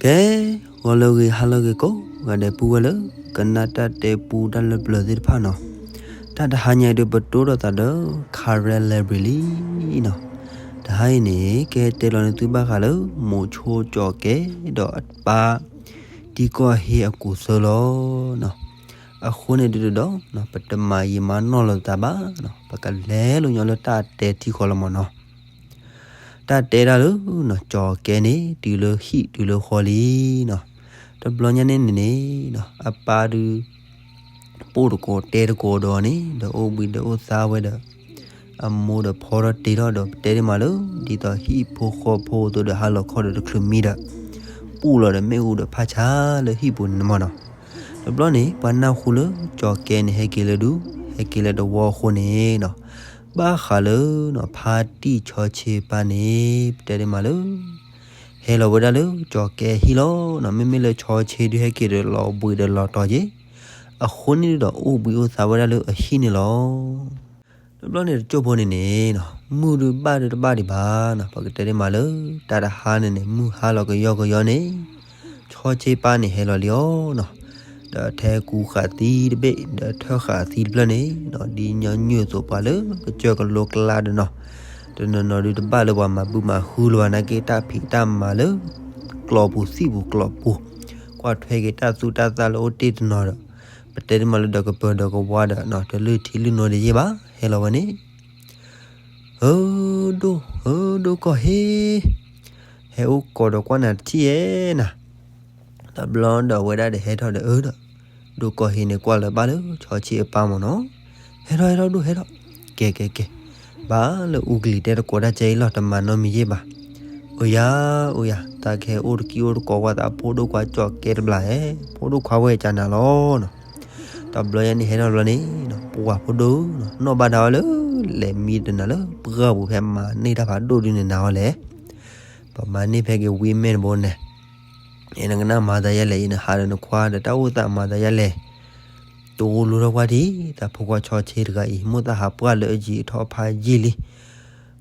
ကဲ, ဂီၤလၢအဂ့ၤ ဟါလၢအဂ့ၤကိးဂၤဒဲး ပုၢ်ဝဲၢ်လၢ ကနၣ်တၢ်တဲပူတၢ်လၢပျၢၤသ့ၣ်တဖၣ်နီၤ, တၢ်တဟါညါအံၤဒုး ပတိၢ်ဒီးသးဒီး Karen Library လံနီၤ. တဟါအံၤန့ၣ် ကဟဲတဲလီၤန့ၢ်သုဘၣ်ဃးလၢ မိၤဆိကၠီၤကဲ ဒီးအပၢ် တံၤကီၢ်ဟ့အကူးသၢလီၤ. အဃိန့ၣ်ဒုးဒီး ပတမၤယံာ်မၤနီၢ်လၢၤသးဘၣ်, ပကလဲၤလိာ်ညီလၢတၢ်တဲထံဃီလီၤမၢ်နီၤ. တၢ်တဲဒၣ်လၢ ကၠီၤကဲန့ၣ် တုၤလၢဟံၣ်တုၤလၢဃီလံနီၤ. တဘျီညါန့ၣ်န့ၣ်န့ၣ် အပၢ်ဒုး ပိၢ်တကိးတဲတကိးဒီးန့ၣ် ဒီးအိၣ်ဘှံးဒီးအိၣ်သါဝဲဒီး အမိၢ်ဒီးဖီထီၣ်တ့ထီၣ်ဒီး ပတဲဒ်မးလၢ ဒ်သိးဟံၣ်ဖိဃီဖိအသိးဒီး ဟါလီၤခီၣ်ဒီးတချုးမံဒီး ပူၣ်လီၤဒီးမ့ၣ်အူဒီးဖးဆါလၢဟံၣ်ပူၤန့ၣ်မၢ်နီၤ. တဘျီန့ၣ် ပှၤနၢ်ဟူလၢ ကၠီၤကဲန့ၣ် ဟဲက့ၤလၢဒုး ဟဲက့ၤလၢတဝီအဃိန့ၣ်နီၤ, ဘၣ်ဃးလၢ ဖါတံၢ်ဆီဆ့ပၢ်န့ၣ် ပတဲဒ်မးလၢ ဟဲလီၤဝဲဒၣ်လၢ ကၠီၤကဲအဟံၣ်လီၤနီၤ. မ့မ့ၢ်လၢဆီဆ့ဒုး ဟဲက့ၤဒီးလီၤဘှံးဒီးလီၤတီၤက့ၤ, အဃိန့ၣ်ဒုးဒီး အိၣ်ဘှံးအိၣ်သါဝဲဒၣ်လၢအဟံၣ်န့ၣ်လီၤ. တဘျီန့ၣ်တကၠိၢ်ဖိန့ၣ်န့ၣ်နီၤ, မုၢ်ဒုးဘၣ်ဒုးတဘၣ်ဒံးဘၣ်နီၤ. ပကတဲဒ်မးလၢ တၢ်တဟါန့ၣ်န့ၣ် မုၢ်ဟါလီၤကယီကယီန့ၣ် ဆီဆ့ပၢ်န့ၣ်ဟဲလီၤလံအီၤနီၤ, ဒီးထဲကူဃာ်သံတဘ့ၣ် ဒီးထၢၣ်ဃာ်သံတဖျၢၣ်န့ၣ်နီၤ, ဒ်ညီနုၢ်အသိးပှၤလၢကစၢၢ်ကလိကျါဒီးနီၤ, တနီၤနီၤဒုးတဘၣ်လၢပှၤမၤဘုမၤဟုလၢၤဘၣ်နာ်က့ တၢ်ဖံးတၢ်မၤလၢ ကျီပူၤသံၣ်ပူၤကျီပူၤ, ကွၢ်ထွဲက့ၤတၢ်သူတၢ်သၣ်လၢအိၣ်တ့ၢ်တနီၤဒီး ပတဲဒ်မးလၢဒီးကပၢၤဒီးကဝါဒီး တလုၢ်ထံလုၢ်နိဒ်ယဲၢ်ဘၣ် ဟဲလီၤဝဲန့ၣ် ဧၢဒိၣ် ဧၢဒိၣ်ကီၢ်ဟ့, ဟဲအိၣ်ကိးဒီးကွၢ်နၤတထံၣ်ဧဲနၤ, တဘျီဒီးအဝဲဒၣ်ဒီးဟဲထီၣ်ဒီးအၢဒီး, ဒိၣ်ကီၢ်ဟ့န့ၣ်ကွၢ်လၢၤဘၣ်လၢဆီဆ့အပၢ်မၢ်နီၤ, ဟဲထီၣ်ဟဲထီၣ်ဒိၣ်ဟဲထီၣ်, ကဲကဲကဲ, ဘၣ်လၢအူကလံၤတဲတကိးတၢ်ကဲအံၤလီၤ တမၤနီတမံၤယဲၢ်ဘၣ်, အိၣ်ယၤ အိၣ်ယၤ တၢ်ကဟဲအိၣ်တကံၢ်အိၣ်တကိးကွၢ်သးဖိဒိၣ်ခွါကၠီၤကဲတဘျီဧဲ, ဖိဒိၣ်ခွါဝဲကနၤလီၤနီၤ, တဘျီယဲန့ၣ်ဟဲထီၣ်တဘျီန့ၣ်, ပှၤဖိဒိၣ် နီၢ်ဘၣ်ဒါဝဲလၢ လဲၤမံတနၤလၢပှၢ်ပူၤဖဲမၤန့ၢ်တၢ်ဖးဒိၣ်ဒုန့ၣ်နၤဝဲလဲၣ်, ပမၤန့ၢ်ဖဲက့ၤဝံၤမဲာ်တဘိန့ၣ် ယနကနၣ်မၤသးယဲလဲၣ် ယနဟးဒီးနခွါဒီးတၢ်အိၣ်သးမၤသးယဲလဲၣ်, တိလိထီၣ်ကွၢ်ထံ တၢ်ဖိခွါဆီဆ့တဂၤအံၤ မိၢ်သၣ်ဟးပှၢ်လၢအယံၤထီၣ်ဖးယံာ်လံ,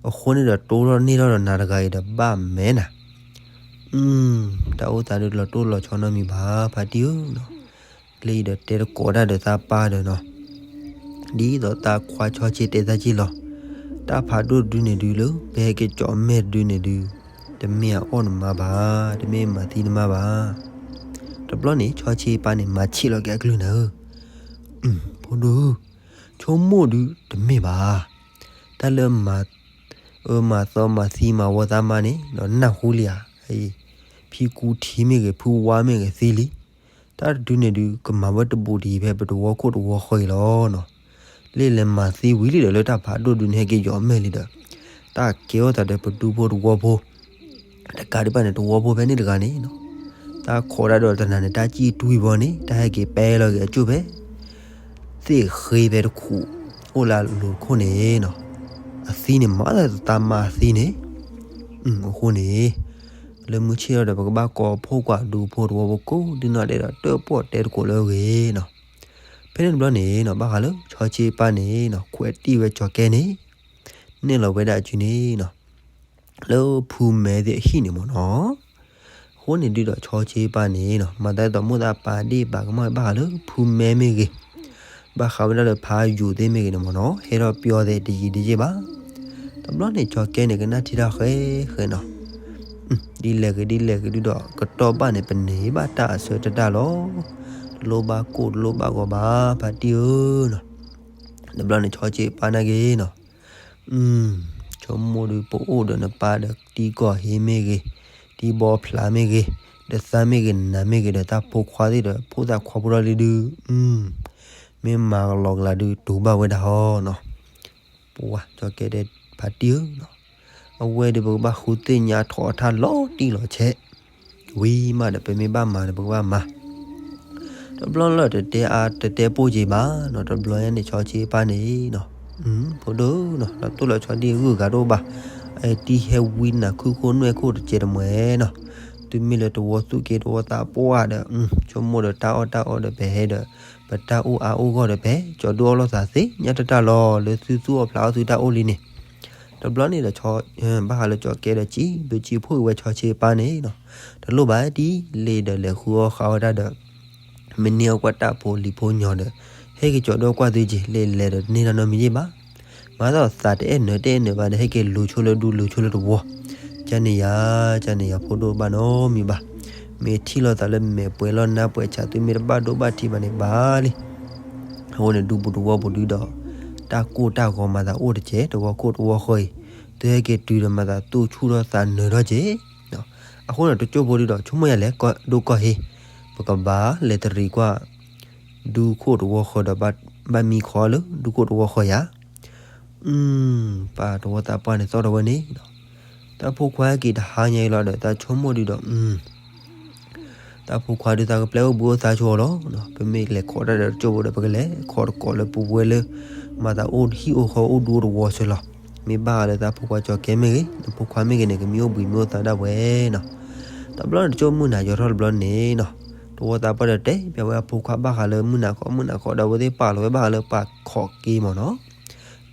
အဃိန့ၣ်ဒီးတိထီၣ်န့ၢ်ထီၣ်ဒီးနၤတဂၤအံၤဒီးဘၣ်မဲာ်နၤ, တၢ်အိၣ်သးဒုးလီၤတိၢ်လီၤဆီနီတမံၤဘၣ် ဖါတံၢ်ဧၢနီၤ, လၢအံၤဒီးတဲတကိးတၢ်ဒီးသးပၢ်ဒီးနီၤ ဒ်သိးသးခွါဆီဆ့တဲသးက့ၢ်လီၤ, တၢ်ဖးဒိၣ်တဒုန့ၣ်ဒုးလၢ ပဟဲက့ၤကၠီၤမဲာ်တဒုန့ၣ်ဒုး, တမ့ၢ်အအီၣ်နမါဘၣ်, တမ့ၢ်မၤသံနမါဘၣ်. တဘျီန့ၣ် ဆီဆ့ပၢ်န့ၣ် မၤဆံးလီၤက့ၤအကလုၢ်နၤဧၢ, ဖိဒိၣ်ဧၢ, ဆိကမိၣ်ဒုးတမ့ၢ်ဘၣ်, တၢ်လၢ အၢမၤသီမၤသံမၤဝီသးမါန့ၣ် ဒီးနၢ်ဟူလံဧါ, ဖံကူထံမ့ၢ်ဂ့ၤ ဖုဝါမ့ၢ်ဂ့ၤသံလံ, တၢ်တဒုန့ၣ်ဒုး ကမၤဝဲတဘူးတယံၤဖဲပတဝီခိၣ်တဝီဃီအံၤလီၤ. လၢလဲၤမၤသံဝံၤလံဒီး လၢတၢ်ဖးဒိၣ်ဒုန့ၣ် ဟဲက့ၤယီၤမဲာ်လံဒီး တၢ်ကဲထီၣ်သးဒီးပဒူဖိတဝီဖိ တကးဒံးဘၣ်န့ၣ် တဝီဖိဖဲန့ၣ်တဂၤန့ၣ်နီၤ, တၢ်ခိးတၢ်ဒီးတနၤန့ၣ် တၢ်စံၣ်တွံၢ်ဘီန့ၣ် တၢ်ဟဲက့ၤပဲလီၤက့ၤအကၠိၣ်ဖဲ သ့ၣ်ဃ့ဖဲတခူး အိၣ်လၢအလိၤတခိၣ်န့ၣ်နီၤ, အသံန့ၣ် မၤသးသးမၤအသံန့ၣ်, အဃိန့ၣ် လၢမုၢ်ဆ့ၣ်ထီၣ်ဒီး ပကဘၣ်ကိးဖှိၣ်ကွၢ်ဒူဖိတဝီဖိကိးဒ်နီၢ်ဒဲးဒီး တၢၣ်ပီၣ်တဲသကိးလၢအဂ့ၤနီၤ. ဖဲန့ၣ်တဘျီန့ၣ်နီၤ ဘၣ်ဃးလၢဆီဆ့ပၢ်န့ၣ်နီၤ ခွဲးတံၢ်ဝဲကၠီၤကဲန့ၣ် နဲၣ်လီၤဝဲဒၣ်အစုန့ၣ်နီၤ လၢဖုမဲသ့ၣ်အဟံၣ်န့ၣ်မ့ၢ်နီၤ. အဃိန့ၣ်ဒုးဒီးဆီဆ့ပၢ်န့ၣ်နီၤ မၤသးဒ်သိးမိၣ်သးပာ်ဒ့ၣ်ပာ်ကမၣ်ဘၣ်ဃးလၢဖုမဲမ့ၢ်ဂ့ၤ, ဘၣ်ဃးဝဲဒၣ်လၢဖးယိၤသ့ၣ်မ့ၢ်ဂ့ၤန့ၣ်မ့ၢ်နီၤ ဟဲထီၣ်ပျီသ့ၣ်တယံာ်တယံာ်ဘၣ်. တဘျီန့ၣ် ကၠီၤကဲန့ၣ် ကနၣ်ထံတၢ်ဃဲဃဲနီၤ ဒ်လဲၣ်ဂ့ၤဒ်လဲၣ်ဂ့ၤဒုးဒီး ကတီၢ်ဘၣ်န့ၣ် ပန့ၢ်ဘၣ်တၢ်အဆၢတၢ်တၢ်လီၤ. တလိၣ်ဘၣ်ကိၢ်တလိၣ်ဘၣ်ဂီၤဘၣ် ဖါတံၢ်ဧၢနီၤ. တဘျီန့ၣ် ဆီဆ့ပၢ်နာ်က့နီၤ ဆိကမိၣ်ဒုး ပအိၣ်ဒီးနပၢ်ဒီး တံၤကီၢ်ဟ့မ့ၢ်ဂ့ၤ, တံၤဘီဖျးမ့ၢ်ဂ့ၤ, ဒီးသးမ့ၢ်ဂ့ၤ နၤမ့ၢ်ဂ့ၤဒီး တၢ်ဖိခွါသ့ၣ်ဒီး ဖိသၣ်ခွါဖိထီၣ်လံဒုး, မ့ၢ်မၤကလီကလီဒုး တူၢ်ဘၣ်ဝဲဒၣ်ဟီနီၤ. ပှၤ ကၠီၤကဲဒဲး ဖါတံၢ်ဧၢနီၤ, အဝဲဒုး ပကဘၣ်ဃုသ့ၣ်ညါထီၣ်အထၣ်လီၤတံၢ်လီၤဆဲး ဝံၤမးဒီး ပမ့ၢ်ဘၣ်မၤဒီး ပကဘၣ်မၤ တဘျီလၢတတဲအါတတဲပိၢ်က့ၤဘၣ်နီၤ, တဘျီညါန့ၣ် ဆီဆ့ပၢ်န့ၣ်နီၤ, ဖိဒိၣ်နီၤ လီၤတိၢ်လီၤဆီဒ်အဂုၤအဂၤတအိၣ်ဘၣ်, အတံၤဟဲဝံနၤခုၣ်ခိၣ်နွဲၣ်ခိၣ်တစဲးတမှဲၤနီၤ, တုၤမ့ၢ်လၢတဝီသူၣ်က့တဝီသးပှၢ်ဒီး ဆိကမိၣ်ဒီးတၢ်အီၣ်တၢ်အီဒီးပဟဲဒီး ပတၢ်အိၣ်အါအိၣ်ဂီၢ်ဒီးပဟဲ ကၠီၤဒုၣ်အီၣ်လိာ်သးသ့ၣ်ညါတၢ်တၢ်လီၤ လၢသုသူၣ်အီၣ်ဖျးအီၣ်သုတၢ်အိၣ်လံန့ၣ်, တ တဘျီန့ၣ်ဒီး ဘၣ်ဃးလၢကၠီၤကဲဒီး စံးဘျုးစံးဖှိၣ်က့ၤဝဲဆီဆ့အပၢ်န့ၣ်နီၤ, တလိၣ်ဘၣ်ဒ်လဲၣ်ဒီး လဲၤဃုအီၣ်ဃုအီဝဲဒၣ်ဒီး မ့ၢ်န့ၢ်အီၣ်ကွၢ်တၢ်ဖိလံၤဖိညီဒီး ဟဲက့ၤကၠီၤဒီးကွၢ်သုက့ၤ လဲၤလဲၤဒီးတန့ၢ်တၢ်နီတမံၤယ့ၢ်ဘၣ်. မၤသီၣ်သးတအဲၣ်နၢၤတအဲၣ်နၢၤဘၣ်ဒီး ဟဲက့ၤလူၤဆိလၢဒူလူၤဆိလၢတဝီ, ကန့ၣ်ယၤ, ကန့ၣ်ယၤဖိဒိၣ်ဘၣ်နီတမံၤဘၣ်. မ့ၢ်ထံၣ်လိာ်သးလၢမဲာ်ပှဲၤလီၤနါပှဲၤဆး သုမ့ၢ်တဘၣ်ဒိဘၣ်ထံးဘၣ်န့ၣ်ဘၣ်လံ. အဃိန့ၣ် ဒူပူၤတဝီပူၤဒုဒီး တၢ်ကိၢ်တၢ်ဂီၤမၤသးအိၣ်တက့ၢ် တဝီခိၣ်တဝီဃီအံၤ, သုဟဲက့ၤတုၤဒီးမၤသးသူၣ်ဆူၣ်ထီၣ်သးနၢၤထီၣ်က့ၢ်. အဃိန့ၣ် တကၠိၢ်ဖိဒုဒီး ဆိကမိၣ်ယၤလဲၣ် ဒိၣ်ကီၢ်ဟ့, ပကဘၣ်လဲၤတရံးကွၢ် ဒူခိၣ်တဝီဃီဒီး ဘၣ်မံခီလၢဒူခိၣ်တဝီဃီယၤ. ပှၤတဝီသးပှၢ်န့ၣ်သီၣ်ထီၣ်ဝဲန့ၣ်, တၢ်ဖိခွါဟဲက့ၤတဟါညါအံၤလီၤဒီး တၢ်ဆိကမိၣ်ဒုဒီး တၢ်ဖိခွါဒုး သးကပျဲအိၣ်ဘှံးအိၣ်သါဆိအီၤလီၤ. ပမ့ၢ်လဲၤခိးတၢ်ဒီးတကၠိၢ်ဖိဒီး ပကလဲၤခိးတကိးလၢပဝဲလၢ မၤသးအိၣ်ဟံၣ်အိၣ်ဃီအိၣ်ဒူအိၣ်တဝီစ့ၢ်လီၤ. မ့ၢ်ဘၣ်ဃးလၢတၢ်ဖိခွါကၠီၤကဲမ့ၢ်ဂ့ၤ, နဖိခွါမ့ၢ်ဂ့ၤန့ၣ် ကမံအိၣ်ဘှံးမ့ၢ်အိၣ်သါဒၣ်ဝဲနီၤ. တဘျီန့ၣ် တကၠိၢ်မုၢ်နၤယိးထီၣ်တဘျီန့ၣ်နီၤ, တဝီသးပှၢ်ဒီးတဲဘၣ်ဝဲအဖိခွါ ဘၣ်ဃးလၢမုၢ်နၤခီမုၢ်နၤခီဒီး အဝဲသ့ၣ်ပာ်လီၤဝဲဘၣ်ဃးလၢပှၤခိးက့မ့ၢ်နီၤ,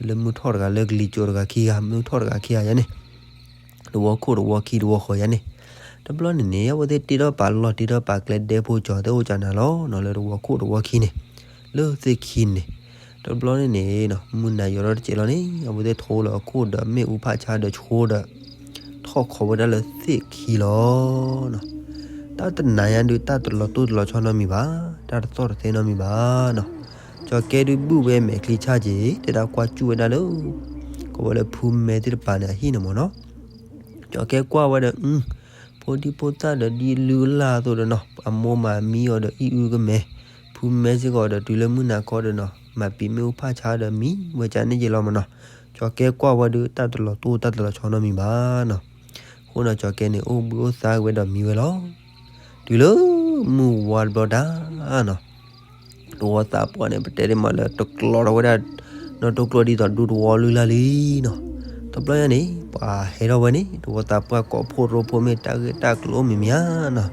လၢမုၢ်ထီၣ်တဂၤ လၢကလံၤစိးတဂၤခံဂၤ မုၢ်ထီၣ်တဂၤခံဂၤယါန့ၣ် တဝီခိၣ်တဝီခံတဝီဃီယါန့ၣ်. တဘျီန့ၣ်န့ၣ် အဝဲသ့ၣ်တ့ထီၣ်ပာ်လီၢ်တ့ထီၣ်ပာ်ကျဲဒဲဖိကၠီၤသ့ၣ်အိၣ်ကၠီၤနၤလီၤနီၤ, လၢတဝီခိၣ်တဝီခံန့ၣ်, လၢသ့ၣ်ခံန့ၣ်. တဘျီန့ၣ်န့ၣ်နီၤ မုၢ်နၤယိးထီၣ်တစဲးလီၤန့ၣ် အဝဲသ့ၣ်ထိလီၤအခိၣ်ဒီးမ့ၣ်အူဖးဆါဒီးဆိဒီး ထီၣ်ခိးဝဲဒၣ်လၢသ့ၣ်ခံလီၤနီၤ. တၢ်တနၤညါဒုး တၢ်တလီၤတိၢ်တလီၤဆီနီတမံၤဘၣ်, တၢ်တသီၣ်တသဲနီတမံၤဘၣ်နီၤ. ကၠီၤကဲဒုးဘုၣ်ဝဲမဲာ်ချံဆၣ်က့ၤ တဲဒၣ်ကွၢ်စူၣ်ဝဲဒၣ်လၢ ကဝဲလၢဖုမဲသ့ၣ်တပၤန့ၣ် အဟံၣ်န့ၣ်မ့ၢ်နီၤ. ကၠီၤကဲကွၢ်ဝဲဒီး ဖိဒံဖိသၣ်ဒီးဒ်လုၢ်လၢ်အသိးဒီးနီၤ, အမိၢ်မၤမံအီၤဒီးအံၣ်အုကမဲ, ဖုမဲစ့ၢ်ကီးဒီးတုၤလၢမုၢ်နၤခီဒီးနီၤ မၤပံာ်မ့ၣ်အူဖးဆါဒီးမံဝဲကန့ၣ်က့ၤလီၤမ့ၢ်နီၤ. ကၠီၤကဲကွၢ်ဝဲဒုး တၢ်တလီၤတိၢ်တၢ်တလီၤဆီနီတမံၤဘၣ်နီၤ. အဃိနီၤ ကၠီၤကဲန့ၣ် အိၣ်ဘှံးအိၣ်သါဝဲဒီးမံဝဲလီၤ. တုၤလၢမုၢ်ဝါတဘျီတၢ်နီၤ တဝီသးပှၢ်န့ၣ် ပတဲဒ်မးလၢတကျီထီၣ်ဝဲဒၣ် နီၢ်တိကျိဒ်သိးဒူတဝီလုၢ်လၢ်လံနီၤ. တဘျီညါန့ၣ် ပှၤဟဲထီၣ်ဝဲန့ၣ် တဝီသးပှၢ်ကိးဖှိၣ်ရိဖှိၣ် မ့ၢ်တၢ်ဂ့ၢ်တၢ်ကျိၤအိၣ်မံၤမံၤဧါနီၤ,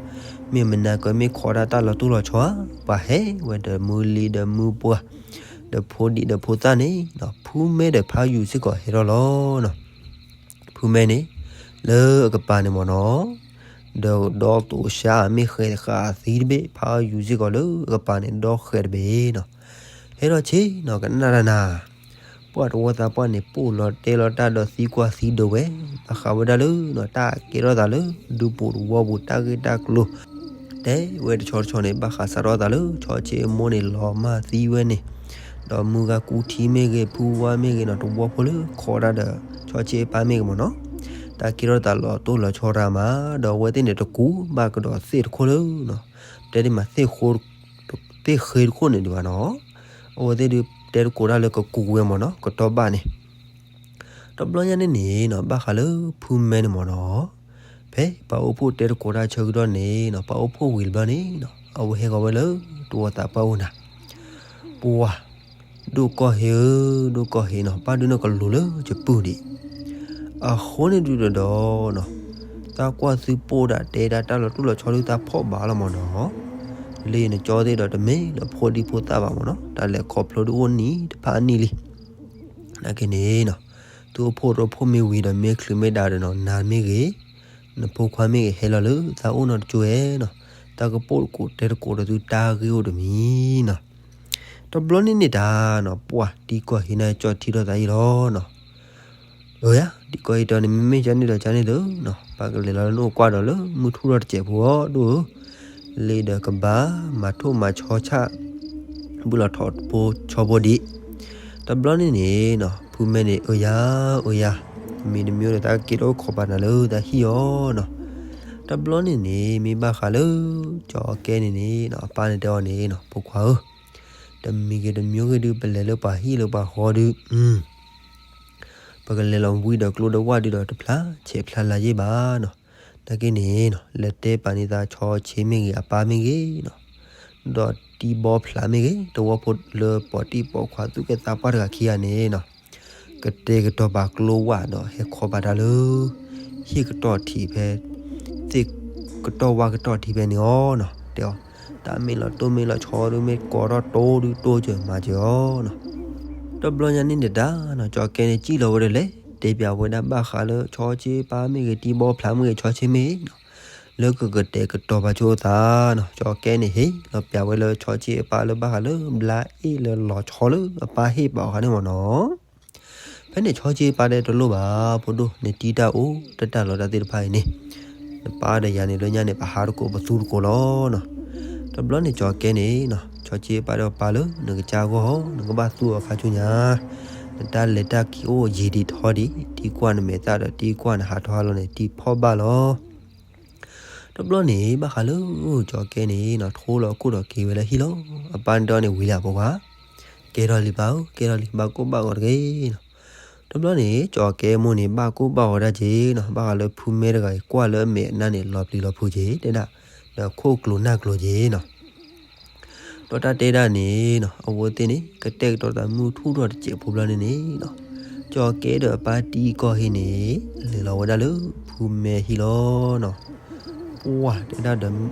မ့ၢ်မနၤကၢၤ မ့ၢ်ခိးတၢ်တၢ်လီၤတိၢ်လီၤဆီဧါ, ပှၤဟဲဝဲဒီးမုၢ်လံၤဒီးမုၢ်ပှၢ် ဒီးဖိဒံးဒီးဖိသၣ်န့ၣ်နီၤ, ဖုမဲဒီးဖးယူၤစ့ၢ်ကီးဟဲထီၣ်လီၤနီၤ. ဖုမဲန့ၣ် လၢအကပၤန့ၣ်မ့ၢ်နီၤ ဒီးဒီးသိးစါ မ့ၢ်ဃဲၤဃာ်သံတဘ့ၣ်, ဖးယူၤစ့ၢ်ကီးလၢအကပၤန့ၣ် ဒီးဃဲၤတဘ့ၣ်နီၤ. ဟဲထီၣ်ဆ့နီၤ ကနၣ်တၢ်နၤ, ပှၤတဝီသးပှၢ်န့ၣ် ပိာ်လီၤတဲလီၤတၢ်ဒီးသံကွၢ်သံဒိးဝဲ, ဘၣ်ဃးဝဲဒၣ်လၢနီၤ တၢ်ကဲထီၣ်သးလၢ ဒူပူၤတဝီပူၤတၢ်ဂ့ၢ်တၢ်ကျိၤ တဲဝဲတဆီတဆီန့ၣ် ဘၣ်ဃးစးထီၣ်သးလၢ ဆီဆ့အမိၢ်န့ၣ် လီၤမၢ်သံဝဲန့ၣ်, ဒီးမုၢ်ဂၤကူထံမ့ၢ်ဂ့ၤ ဖုဝါမ့ၢ်ဂ့ၤနီၤ တဝီဖိလၢခိးတၢ်ဒီး ဆီဆ့အပၢ်မ့ၢ်ဂ့ၤမ့ၢ်နီၤ, တၢ်ကဲထီၣ်သးလီၤတိၢ်လီၤဆီတၢ်မး, ဒီးအဝဲသ့ၣ်န့ၣ် တကူးဘၣ်ကဒီးသ့ၣ်တခိၣ်လၢ တဲဒ်မး သ့ၣ်ဃ့တခိၣ်န့ၣ်ဒံးဘၣ်နီၤ. အဝဲသ့ၣ်ဒုးတဲတကိးတၢ်လၢကကူးဝဲမ့ၢ်နီၤ ကတီၢ်ဘၣ်န့ၣ် တဘျီညါန့ၣ်န့ၣ်နီၤ ဘၣ်ဃးလၢဖုမဲန့ၣ်မ့ၢ်နီၤ, ဖဲပှၤအိၣ်ဖှိၣ်တဲတကိးတၢ်ဆၢကတီၢ်န့ၣ်နီၤ ပှၤအိၣ်ဖှိၣ်ဝံၤတဘျီန့ၣ်နီၤ အဝဲဟဲဃီၤဝဲလၢတဝီသးပှၢ်အိၣ်နၤ, ပှၤ ဒိၣ်ကီၢ်ဟ့ဧၢ, ဒိၣ်ကီၢ်ဟ့နီၤ, ဘၣ်ဒုးနကလူၤလၢယပုၢ်ဒံး. အဃိန့ၣ်ဒုးဒီးနီၤ, တၢ်ကွၢ်သုပိာ်ဒၣ်တဲဒၣ်တၢ်လီၤတိၢ်လီၤဆီဒုး တၢ်ဖီၣ်ဘၣ်လီၤမ့ၢ်နီၤ, လၢယနကၠီသ့ၣ်ဒီးတမ့ၢ်လၢဖိဒံဖိသၣ်ဘၣ်မ့ၢ်နီၤ, တၢ်လဲၤခီဖျိဒုးအိၣ်နံၤတဖၣ်အနံၣ်လံ. နာ်က့န့ၣ်နီၤ, သုအိၣ်ဖှိၣ်ရိဖှိၣ်မ့ၢ်ဝံၤဒီးမ့ၢ်ချုးမ့ၢ်ဒါဒီးနီၤ, နၤမ့ၢ်ဂ့ၤ, နဖိခွါမ့ၢ်ဂ့ၤ ဟဲလီၤလၢသးအိၣ်နီတကၠိဧဲနီၤ, တၢ်ကပိာ်တကိးတဲတကိးဒီးသုတၢ်ဂ့ၢ်အိၣ်တမံၤနီၤ. တဘျီန့ၣ်န့ၣ်တၢ်နီၤ, ပှၤတံၤကီၢ်ဟ့နၤကၠီထံထီၣ်သးအံၤလီၤနီၤ. အၢယၤ, တံၤကီၢ်ဟ့တၢ်န့ၣ် မ့မ့ၢ်ကန့ၣ်ဒီးကန့ၣ်လၢနီၤ, ပကလဲၤလီၤလၢနအိၣ်ကွၢ်ဒီးလၢမုၢ်ထူၣ်ထီၣ်တစဲးဖိအီၤဒိၣ်ဧၢ, လ့ဒီးကဘၣ်မၤထိၣ်မၤဆီဆၣ် ဘုၣ်လီၤထီၣ်ဖိဆီဖိဒံး. တဘျီန့ၣ်န့ၣ်နီၤ, ဖုမဲန့ၣ် အၢယၤ, အၢယၤ, မံၤတမံၤဒီးတၢ်က့ၤတအိၣ်ခိးပာ်နၤလၢတၢ်ဟံၣ်အီၤနီၤ. တဘျီန့ၣ်န့ၣ် မ့ၢ်ဘၣ်ဃးလၢ ကၠီၤကဲန့ၣ်န့ၣ်နီၤ, အပၢ်န့ၣ်တဲအီၤန့ၣ်နီၤ, ဖိခွါဧၢ, တမံၤဂ့ၤတမံၤဂ့ၤဒုး ပလဲၤလၢပှၤဟံၣ်လၢပှၤဃီဒုး ပကလဲၤလီၤဝံဒီးကျိဒီးဝၣ်ဒုးဒီး တဖျါဆဲးဖျါလၤယ့ၢ်ဘၣ်နီၤ. နာ်က့န့ၣ်နီၤ, လဲၤတဲပာ်န့ၢ်သးဆီဆ့မ့ၢ်ဂ့ၤ, အပၢ်မ့ၢ်ဂ့ၤနီၤ, ဒီးတံၤဘီဖျးမ့ၢ်ဂ့ၤ, တဝီဖိလၢပိာ်တံၤပိာ်ခွါသူၣ်ကဲသးပှၢ်တဂၤခံဂၤန့ၣ်နီၤ, ကတဲာ်ကတီၤပာ်ကျိဝၣ်ဒီး ဟဲခီပာ်တၢ်လၢ ဟံၣ်ကတီၢ်ထံးဖဲ သ့ၣ်ကတီၢ်ဝၣ်ကတီၢ်ထံးဖဲန့ၣ်အီၤနီၤ, တဲအီၤ, တၢ်မ့ၢ်လီၤတိၢ်မ့ၢ်လီၤဆီဒုး မ့ၢ်ကိးထီၣ်တိဒုး တိစၢၤမၤစၢၤအီၤနီၤ. တဘျီညါန့ၣ်န့ၣ်တၢ်နီၤ, ကၠီၤကဲန့ၣ် စံၣ်လီၤဝဲဒီးလဲၤ တဲပၠးဝဲဒၣ်ဘၣ်ဃးလၢဆီဆ့ပၢ်မ့ၢ်ဂ့ၤ တံဘီဖျးမ့ၢ်ဂ့ၤ ဆီဆ့မ့ၢ်ဂ့ၤနီၤ, လၢကကတဲာ်ကတီၤပာ်ဆိအသးနီၤ, ကၠီၤကဲန့ၣ်ဟ့ၣ်လီၤပၠးဝဲလၢ ဆီဆ့အပၢ်လၢဘၣ်ဃးလၢဘျါအ့ၣ်လၢလီၤဆီလၢအပၢ်ဟ့ၣ်ပာ်အီၤခါန့ၣ်မ့ၢ်နီၤ. ဖဲန့ၣ်ဆီဆ့အပၢ်တဲတလိၣ်ဘၣ် ဖိဒိၣ်, နတံတၢ်အိၣ် တၢ်တၢ်လီၤတၢ်သ့ၣ်တဖၣ်အံၤန့ၣ်, နပၢ်ဒီးယၤန့ၣ်လၢညါန့ၣ် ပဟးတကိးပသူတကိးလီၤနီၤ. တဘျီန့ၣ်ကၠီၤကဲန့ၣ်နီၤ, ဆီဆ့အပၢ်တဲပၢ်လၢ နကစၢ်ဂီၢ်ဟီ နကဘၣ်သူအီၤခါဆူညါ, နတၢ်လဲၤတၢ်က့ၤအိၣ်ယံာ်ဒံးထီဒံး, တံကွၢ်နမဲာ်သၣ်ဒီးတံကွၢ်နဟးထီၣ်ဟးလီၤန့ၣ် တံဖီၣ်ဘၣ်လီၤ. တဘျီန့ၣ် ဘၣ်ဃးလၢကၠီၤကဲန့ၣ်နီၤ, ထိလီၤခိၣ်ဒီးက့ၤဝဲလၢဟံၣ်လီၤ. အပၢ်န့ၣ်တဲအီၤန့ၣ် ဝံၤလံဖိခွါ, ကဲထီၣ်လံပၢ်ဧၢ, ကဲထီၣ်လံ ဘၣ်ကိၢ်ဘၣ်ဂီၤတဂ့ၤနီၤ. တဘျီန့ၣ် ကၠီၤကဲမိၢ်န့ၣ် ဘၣ်ကိၢ်ဘၣ်ဂီၤဒၣ်က့ၤနီၤ, ဘၣ်ဃးလၢဖုမဲတဂၤအံၤ ကွၢ်လၢအမဲာ်အနါန့ၣ် လီၤပျံၤလီၤဖုးက့ၤ တဲဒၣ်, ဒီးခိၣ်ကျိၤနၢ်ကျိၤက့ၤနီၤ. ဒီးတၢ်တဲဒၣ်န့ၣ်နီၤ, အဝဲသ့ၣ်န့ၣ် ကတဲာ်ကတီၤသးမုၢ်ထူၣ်ထီၣ်တစဲးဖိဘျီန့ၣ်န့ၣ်နီၤ, ကၠီၤကဲဒီးအပၢ်တံကီၢ်ဟ့ၣ်န့ၣ် လဲၤလီၤဝဲဒၣ်လၢဖုမဲဟံၣ်လီၤနီၤ. ပှၢ်တဲဒၣ်ဒီး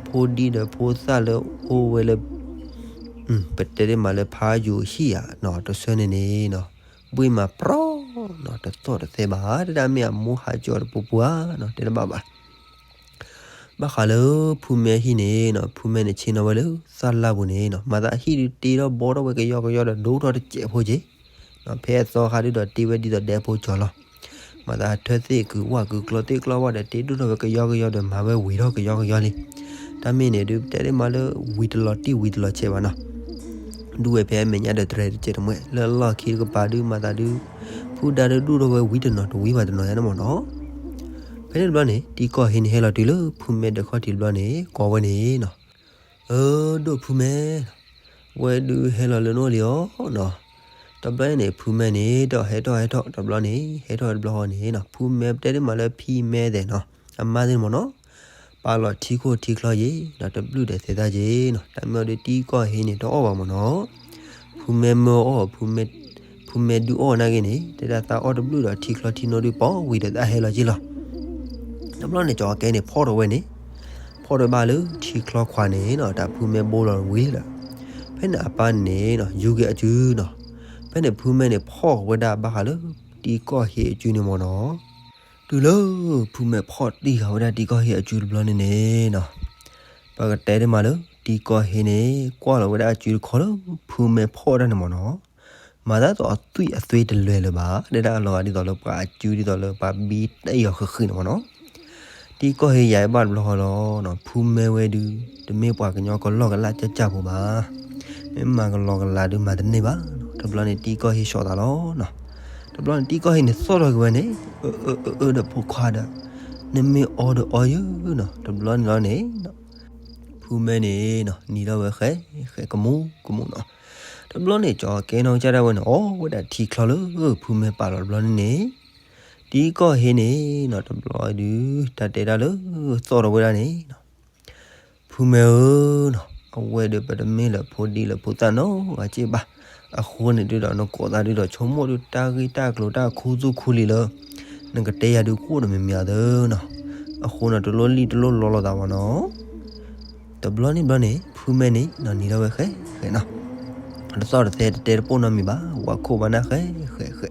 ဖိဒံဒီးဖိသၣ်လၢအိၣ်ဝဲလၢ ပတဲတ့ၢ်မးလၢဖးယိၤဟံၣ်ဧါနီၤ, တဆၢန့ၣ်န့ၣ်နီၤ, ဘှ့ၣ်မးပြီနီၤ, တသီၣ်တသဲဘၣ်, တဲဒၣ်မ့ၢ်အမိၢ်ဟးကၠီၤတပူၤပူၤဧါနီၤ, တဲတဘၣ်ဘၣ်. ဘၣ်ဃးလၢဖုမဲဟံၣ်န့ၣ်နီၤ, ဖုမဲန့ၣ်ဆ့ၣ်နီၤဝဲလၢသၣ်လၢ်ပူၤန့ၣ်နီၤ, မၤသးဟံၣ်ဒုးတ့ထီၣ်ဘီထီၣ်ဝဲကယီကယီဒီး ဒိၣ်ထီၣ်တစဲးဖိက့ၤနီၤ, ဖဲအသီခါဒုးဒီးတ့ဝဲဒ်သိးဒဲဖိကၠီၤလီၤ. မၤသးထၢသ့ၣ်ကုၤဝၣ်ကုၤကျီသ့ၣ်ကျီဝၣ်ဒီး တ့ဒိၣ်ထီၣ်ဝဲကယီကယီဒီး မၤဝဲဝံၤထီၣ်ကယီကယီလံ. တၢ်မ့ၢ်န့ၣ်ဒုး ပတဲတ့ၢ်မးလၢ ဝံၤတလီၤတံၢ်ဝံၤတလီၤဆဲးဘၣ်နီၤ. ဒူဝဲဖဲအမဲာ်ညါဒီးတရဲတစဲးတမှဲ လၢအလီၢ်ခံတကပၤဒုး မၤသးဒုး ဖုဒါဒုးဒိၣ်ထီၣ်ဝဲဝံၤတနီၤတဝံၤဘၣ်တနီၤယါန့ၣ်မ့ၢ်နီၤ. ဖဲန့ၣ်တဘျီန့ၣ် တံကီၢ်ဟ့ၣ်န့ၣ်ဟဲလီၤတုၤလၢဖုမဲဒီးခီၣ်ထံးတဘျီန့ၣ် ကိးဝဲန့ၣ်နီၤ, အၢ ဒိၣ်ဖုမဲ ဝဲဒုးဟဲလီၤလၢနအိၣ်လံအီၤနီၤ. တဘျီန့ၣ် ဖုမဲန့ၣ် ဒီးဟဲထီၣ်ဟဲထီၣ်တဘျီန့ၣ် ဟဲထီၣ်တဘျီဃီန့ၣ်နီၤ, ဖုမဲပတဲတ့ၢ်မးလၢဖံမဲသဲးနီၤ, အမါသ့ၣ်န့ၣ်မ့ၢ်နီၤ, ပာ်လီၤထံခိၣ်ထံချီယ့ၤ ဒီးတဘျုးဒီးသဲးသၣ်က့ၤနီၤ. တၢ်မ့ၢ်အီၤဒုး တံကီၢ်ဟ့ၣ်န့ၣ်တအီၣ်ဘၣ်မ့ၢ်နီၤ. ဖုမဲမၢအီၣ် ဖုမဲဒုးအီၣ်နာ်က့န့ၣ် တဲဒၣ်သးအီၣ်တဘျုးဒီးထံချီထံနိဒုး ပိာ်ဝံၤဒီးသးဟဲလီၤက့ၤလီၤ. တဘျီန့ၣ် ကၠီၤကဲန့ၣ်ဖီၣ်ထီၣ်ဝဲန့ၣ်, ဖီၣ်ထီၣ်ဘၣ်လၢထံချီခွးန့ၣ်နီၤ, တၢ်ဖုမဲဘိလီၤဝံၤလီၤ. ဖဲန့ၣ်အပၢ်န့ၣ်နီၤ ယူၤက့ၤအစုနီၤ. ဖဲန့ၣ်ဖုမဲန့ၣ်ဖီၣ်ဝဲဒၣ်ဘၣ်ဃးလၢ တံကီၢ်ဟ့ၣ်အစုန့ၣ်မ့ၢ်နီၤ. တုၤလၢဖုမဲဖီၣ်တံၢ်ဃာ်ဝဲဒၣ်တံကီၢ်ဟ့ၣ်အစုတဘျီန့ၣ်န့ၣ်နီၤ, ပကတဲတ့ၢ်မးလၢ တံကီၢ်ဟ့ၣ်န့ၣ် ကွၢ်လီၤဝဲဒၣ်အစုတခီလၢ ဖုမဲဖီၣ်တၢ်န့ၣ်မ့ၢ်နီၤ, မၤသးသိးအသွံၣ်အသွ့တလွဲၢ်လၢၤဘၣ်, တဲဒၣ်အလီၤဂာ်ဒ်သိးလၢပှၤအစုဒ်သိးလၢပှၤဘံတၢ်အံၤအီၤဃံးဃံးန့ၣ်မ့ၢ်နီၤ. တံကီၢ်ဟ့ၣ်ယၤအံၤဘၣ်တဘျီဃီလီၤ, ဖုမဲဝဲဒုး တမ့ၢ်ပှၤကညီကလီၢ်ကလၢ်ကၠၢ်ကၠၢ်ဖိဘၣ်, မ့ၢ်မၤကလီကလးဒုးမၤတန့ၢ်ဘၣ်. တဘျီန့ၣ်တံကီၢ်ဟ့ၣ်ဆှီသးလီၤနီၤ. တဘျီန့ၣ်တံကီၢ်ဟ့ၣ်န့ၣ်သီၣ်ထီၣ်က့ၤဝဲန့ၣ်, အၢ အၢ အၢ အၢ ဒီးဖိခွါဒီး, နမ့ၢ်အီဒီးအီယုၢ်နီၤ. တဘျီန့ၣ်လီၤန့ၣ် ဖုမဲန့ၣ်နီၤ နံၤထီၣ်ဝဲဃဲ ဃဲကမူကမူနီၤ. တဘျီန့ၣ် ကၠီၤကဲနီၢ်ကစၢ်ဒၣ်ဝဲန့ၣ် အီဝဲဒၣ်ထံချီလၢ ဖုမဲပာ်လီၤတဘျီန့ၣ်န့ၣ်, တံကီၢ်ဟ့ၣ်န့ၣ်နီၤ တဘျီဒုး တၢ်တဲတၢ်လၢ သီၣ်ထီၣ်ဝဲဒၣ်န့ၣ်နီၤ, ဖုမဲဧၢနီၤ, အဝဲဒီးပတမ့ၢ်လၢဖိဒံလၢဖိသၣ်နီတဂၤက့ဘၣ်. အဃိန့ၣ်ဒုးဒီး နကိးသးဒုးဒီး ဆိကမိၣ်ဒုးတၢ်ဂ့ၢ်တၢ်ကျိၤတၢ်ခူသူၣ်ခူလံၤလၢ နကတဲယၤဒုး ကအိၣ်ဒီးမံၤမံၤအသးနီၤ. အဃိန့ၣ် တလိၣ်လံၣ်တလိၣ်လီလီၤသးဘၣ်နီၤ. တဘျီန့ၣ်ဘျီန့ၣ် ဖုမဲန့ၣ်နီၤ နံၤထီၣ်ဝဲဃဲဃဲနီၤ, တသီၣ်တသဲတတဲတပိၢ်နီတမံၤဘၣ်, ဝဲခိၣ်ဘၣ်နၢ်ဃဲဃဲဃဲ.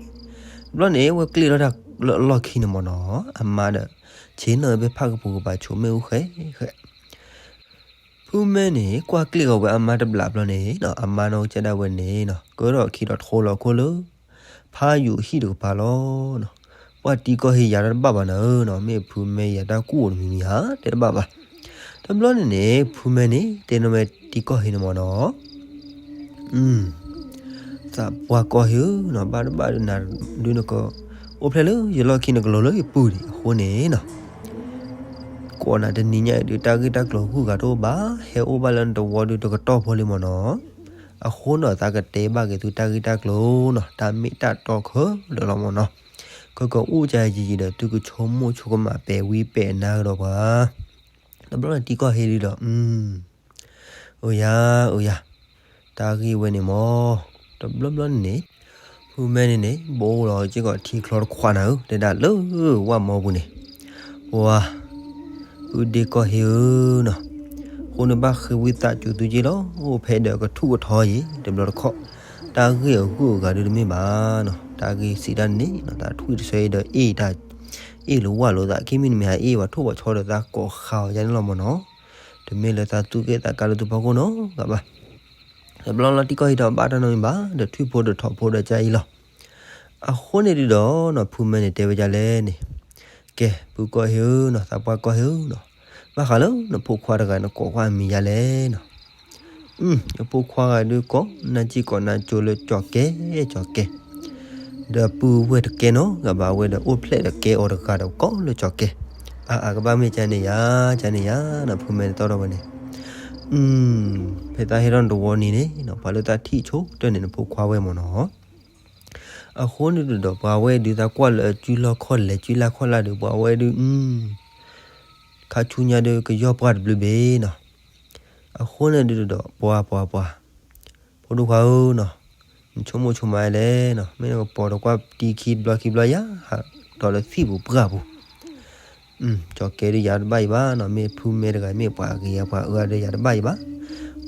တဘျီန့ၣ် ဝဲကျ့ၣ်ထီၣ်တၢ်လၢအလီၢ်ခံန့ၣ်မ့ၢ်နီၤ, အမါဒီး ဆ့ၣ်နီၤဖဲဖးကပူၤကပၤဆိးမ့ၣ်အူဃဲဃဲ. ဖုမဲန့ၣ် ကွၢ်ကျ့ၣ်ဃီၤဝဲအမါတဘျီဘျီန့ၣ်နီၤ, အမါနီၢ်ကစၢ်ဒၣ်ဝဲန့ၣ်နီၤ ကၢထီၣ်အခံဒီးထိလီၤခိၣ်လၢ ဖးယိၤဟံၣ်တကပၤလီၤနီၤ. ပှၤတံကီၢ်ဟ့ၣ်ယၤတၢ်တဘၣ်ဘၣ်နၤဧၢနီၤ, မ့ၢ်ဖုမဲယၤတၢ်ကူၣ်အိၣ်တမံၤမံၤဧါ တဲတဘၣ်ဘၣ်. တဘျီန့ၣ်န့ၣ် ဖုမဲန့ၣ် တဲနီၣ်ဝဲတံကီၢ်ဟ့ၣ်န့ၣ်မ့ၢ်နီၤ, သးပှၢ်ကီၢ်ဟ့ၣ်ဧၢနီၤ, ဘၣ်တဘၣ်ဒုးနၤဒုးနက အိၣ်ဖျဲၣ်လၢယလီၢ်ခံ နကလီၤလၢယပူၤဒံးအဃိန့ၣ်နီၤ, ကိးနၤတနံၤညါအံၤဒုး တၢ်ဂ့ၢ်တၢ်ကျိၤဂုၤဂၤတအိၣ်ဘၣ်, ဟဲအိၣ်ဘၣ်လၢနတဝီဒုး တကတီၢ်ဖိလံမ့ၢ်နီၤ. အဃိနီၤ သးကတဲဘၣ်က့ၤသုတၢ်ဂ့ၢ်တၢ်ကျိၤနီၤ, တၢ်မ့ၢ်တၢ်တီခဲလၢာ်လီၤမ့ၢ်နီၤ. ကကအူၣ်ကယံာ်ယံာ်ဒီး သုကဆိကမိၣ်ဆိကမးပဲာ်ဝံပဲာ်နါကဒီးပှၤ. တဘျီန့ၣ်တံကီၢ်ဟ့ၣ်ဒုးဒီး အိၣ်ယၤ အိၣ်ယၤ, တၢ်ဂ့ၢ်ဝဲန့ၣ်မ့ၢ်, တဘျီဘျီန့ၣ်န့ၣ် ဖုမဲန့ၣ်န့ၣ် ဘိလီၤစ့ၢ်ကီးထံချီတခွးနၤဧၢ, တဲဒၣ်လၢဝၣ်မီပူၤန့ၣ်, ပှၤ ဖုဒ့ကီၢ်ဟ့ၣ်ဧၢနီၤ, အဃိန့ၣ်ဘၣ်ဃ့ဝံသးစူၤသုက့လီၤ, အိၣ်ဖဲဒီးကထူၣ်ကထီယံၤ တဘျီတခီၣ်, တၢ်ဂ့ၢ်အဂုၤအဂၤဒုးတမ့ၢ်ဘၣ်နီၤ. တၢ်ဂ့ၢ်စံးတၢ်န့ၣ်နီၤ တၢ်ထွံၣ်တဆၢအံၤဒီး အ့ၣ်တၢ် အ့ၣ်လိာ်ဝၢ်လိာ်သး ကမ့ၢ်နမ့ၢ်ဟးအ့ၣ်ဝဲထိၣ်ဝဲဆီဒီး သးကိးဃာ်အီၤယါန့ၣ်လီၤမ့ၢ်နီၤ. တမ့ၢ်လၢသးသူၣ်က့ၣ်သးကါလၢသုဖီခိၣ်နီတဂၤဘၣ်. တဘျီလီၤ တံၤကီၢ်ဟ့ၣ်ဒီးဘၣ်တၢ်နီတမံၤဘၣ် ဒီးထွံၣ်ဖိဒီးထိၣ်ဖိဒီးကၢ်အံၤလီၤ. အဃိန့ၣ်ဒုးဒီးနီၤ ဖုမဲန့ၣ်တဲဝဲဒ်လဲၣ်န့ၣ်, ကဲ ဖုကီၢ်ဟ့ၣ်ဧၢနီၤ သးပှၢ်ကီၢ်ဟ့ၣ်ဧၢနီၤ, ဘၣ်ဃးလၢနဖိခွါတဂၤနကိးကွၢ်အမံၤယါလဲၣ်နီၤ. နဖိခွါဂၤဒုးကိးနၢ်ကံၢ်ကိးနၢ်ကၠိလၢကၠီၤကဲ, ကၠီၤကဲ, ဒီးပုၢ်ဝဲၢ်တကဲနီတဂၤဘၣ် အဝဲဒီးအိၣ်ဖျဲၣ်ဒီးကဲအီၤတဂၤဒီးကိးလၢကၠီၤကဲ. အါအါကဘၣ်မ့ၢ်ကန့ၣ်ယါ, ကန့ၣ်ယါနီၤ ဖုမဲန့ၣ်တီၢ်ထီၣ်ဝဲန့ၣ် ဖဲသးဟဲထီၣ်နတဝီန့ၣ်န့ၣ်နီၤ ပှၤလၢသးထံၣ်ဆိကတၢၢ်န့ၣ် နဖိခွါဝဲမ့ၢ်နီၤ. အဃိန့ၣ်ဒုးဒီး ပှၤဝဲဒုးသးကွၢ်လၢအကုလီၢ်ခီၣ်လဲၢ် ကုလီၢ်ခီၣ်လၢ်ဒုး ပှၤဝဲဒုး ခါဆူညါဒုးကယီၢ်ပှၢ်တဘျုးဘ့ၣ်နီၤ. အဃိန့ၣ်ဒုးဒီး ပှၤ ပှၤ ပှၤ ဖိဒိၣ်ခွါဧၢနီၤ, နဆိကမိၣ်ဆိကမးလဲၣ်နီၤ, မ့ၢ်နကပိာ်တကွၢ်တံၤခံတဘျီခံဘျီယါ, ဟးဒီးလၢသံၣ်ပူၤပှၢ်ပူၤ ကၠီၤကဲဒုးယၤတဘၣ်အံၤဘၣ်နီၤ, မ့ၢ်ဖုမဲတဂၤ မ့ၢ်ပှၤဂ့ၤယၤပှၤအၢဒုးယၤတဘၣ်အံၤဘၣ်.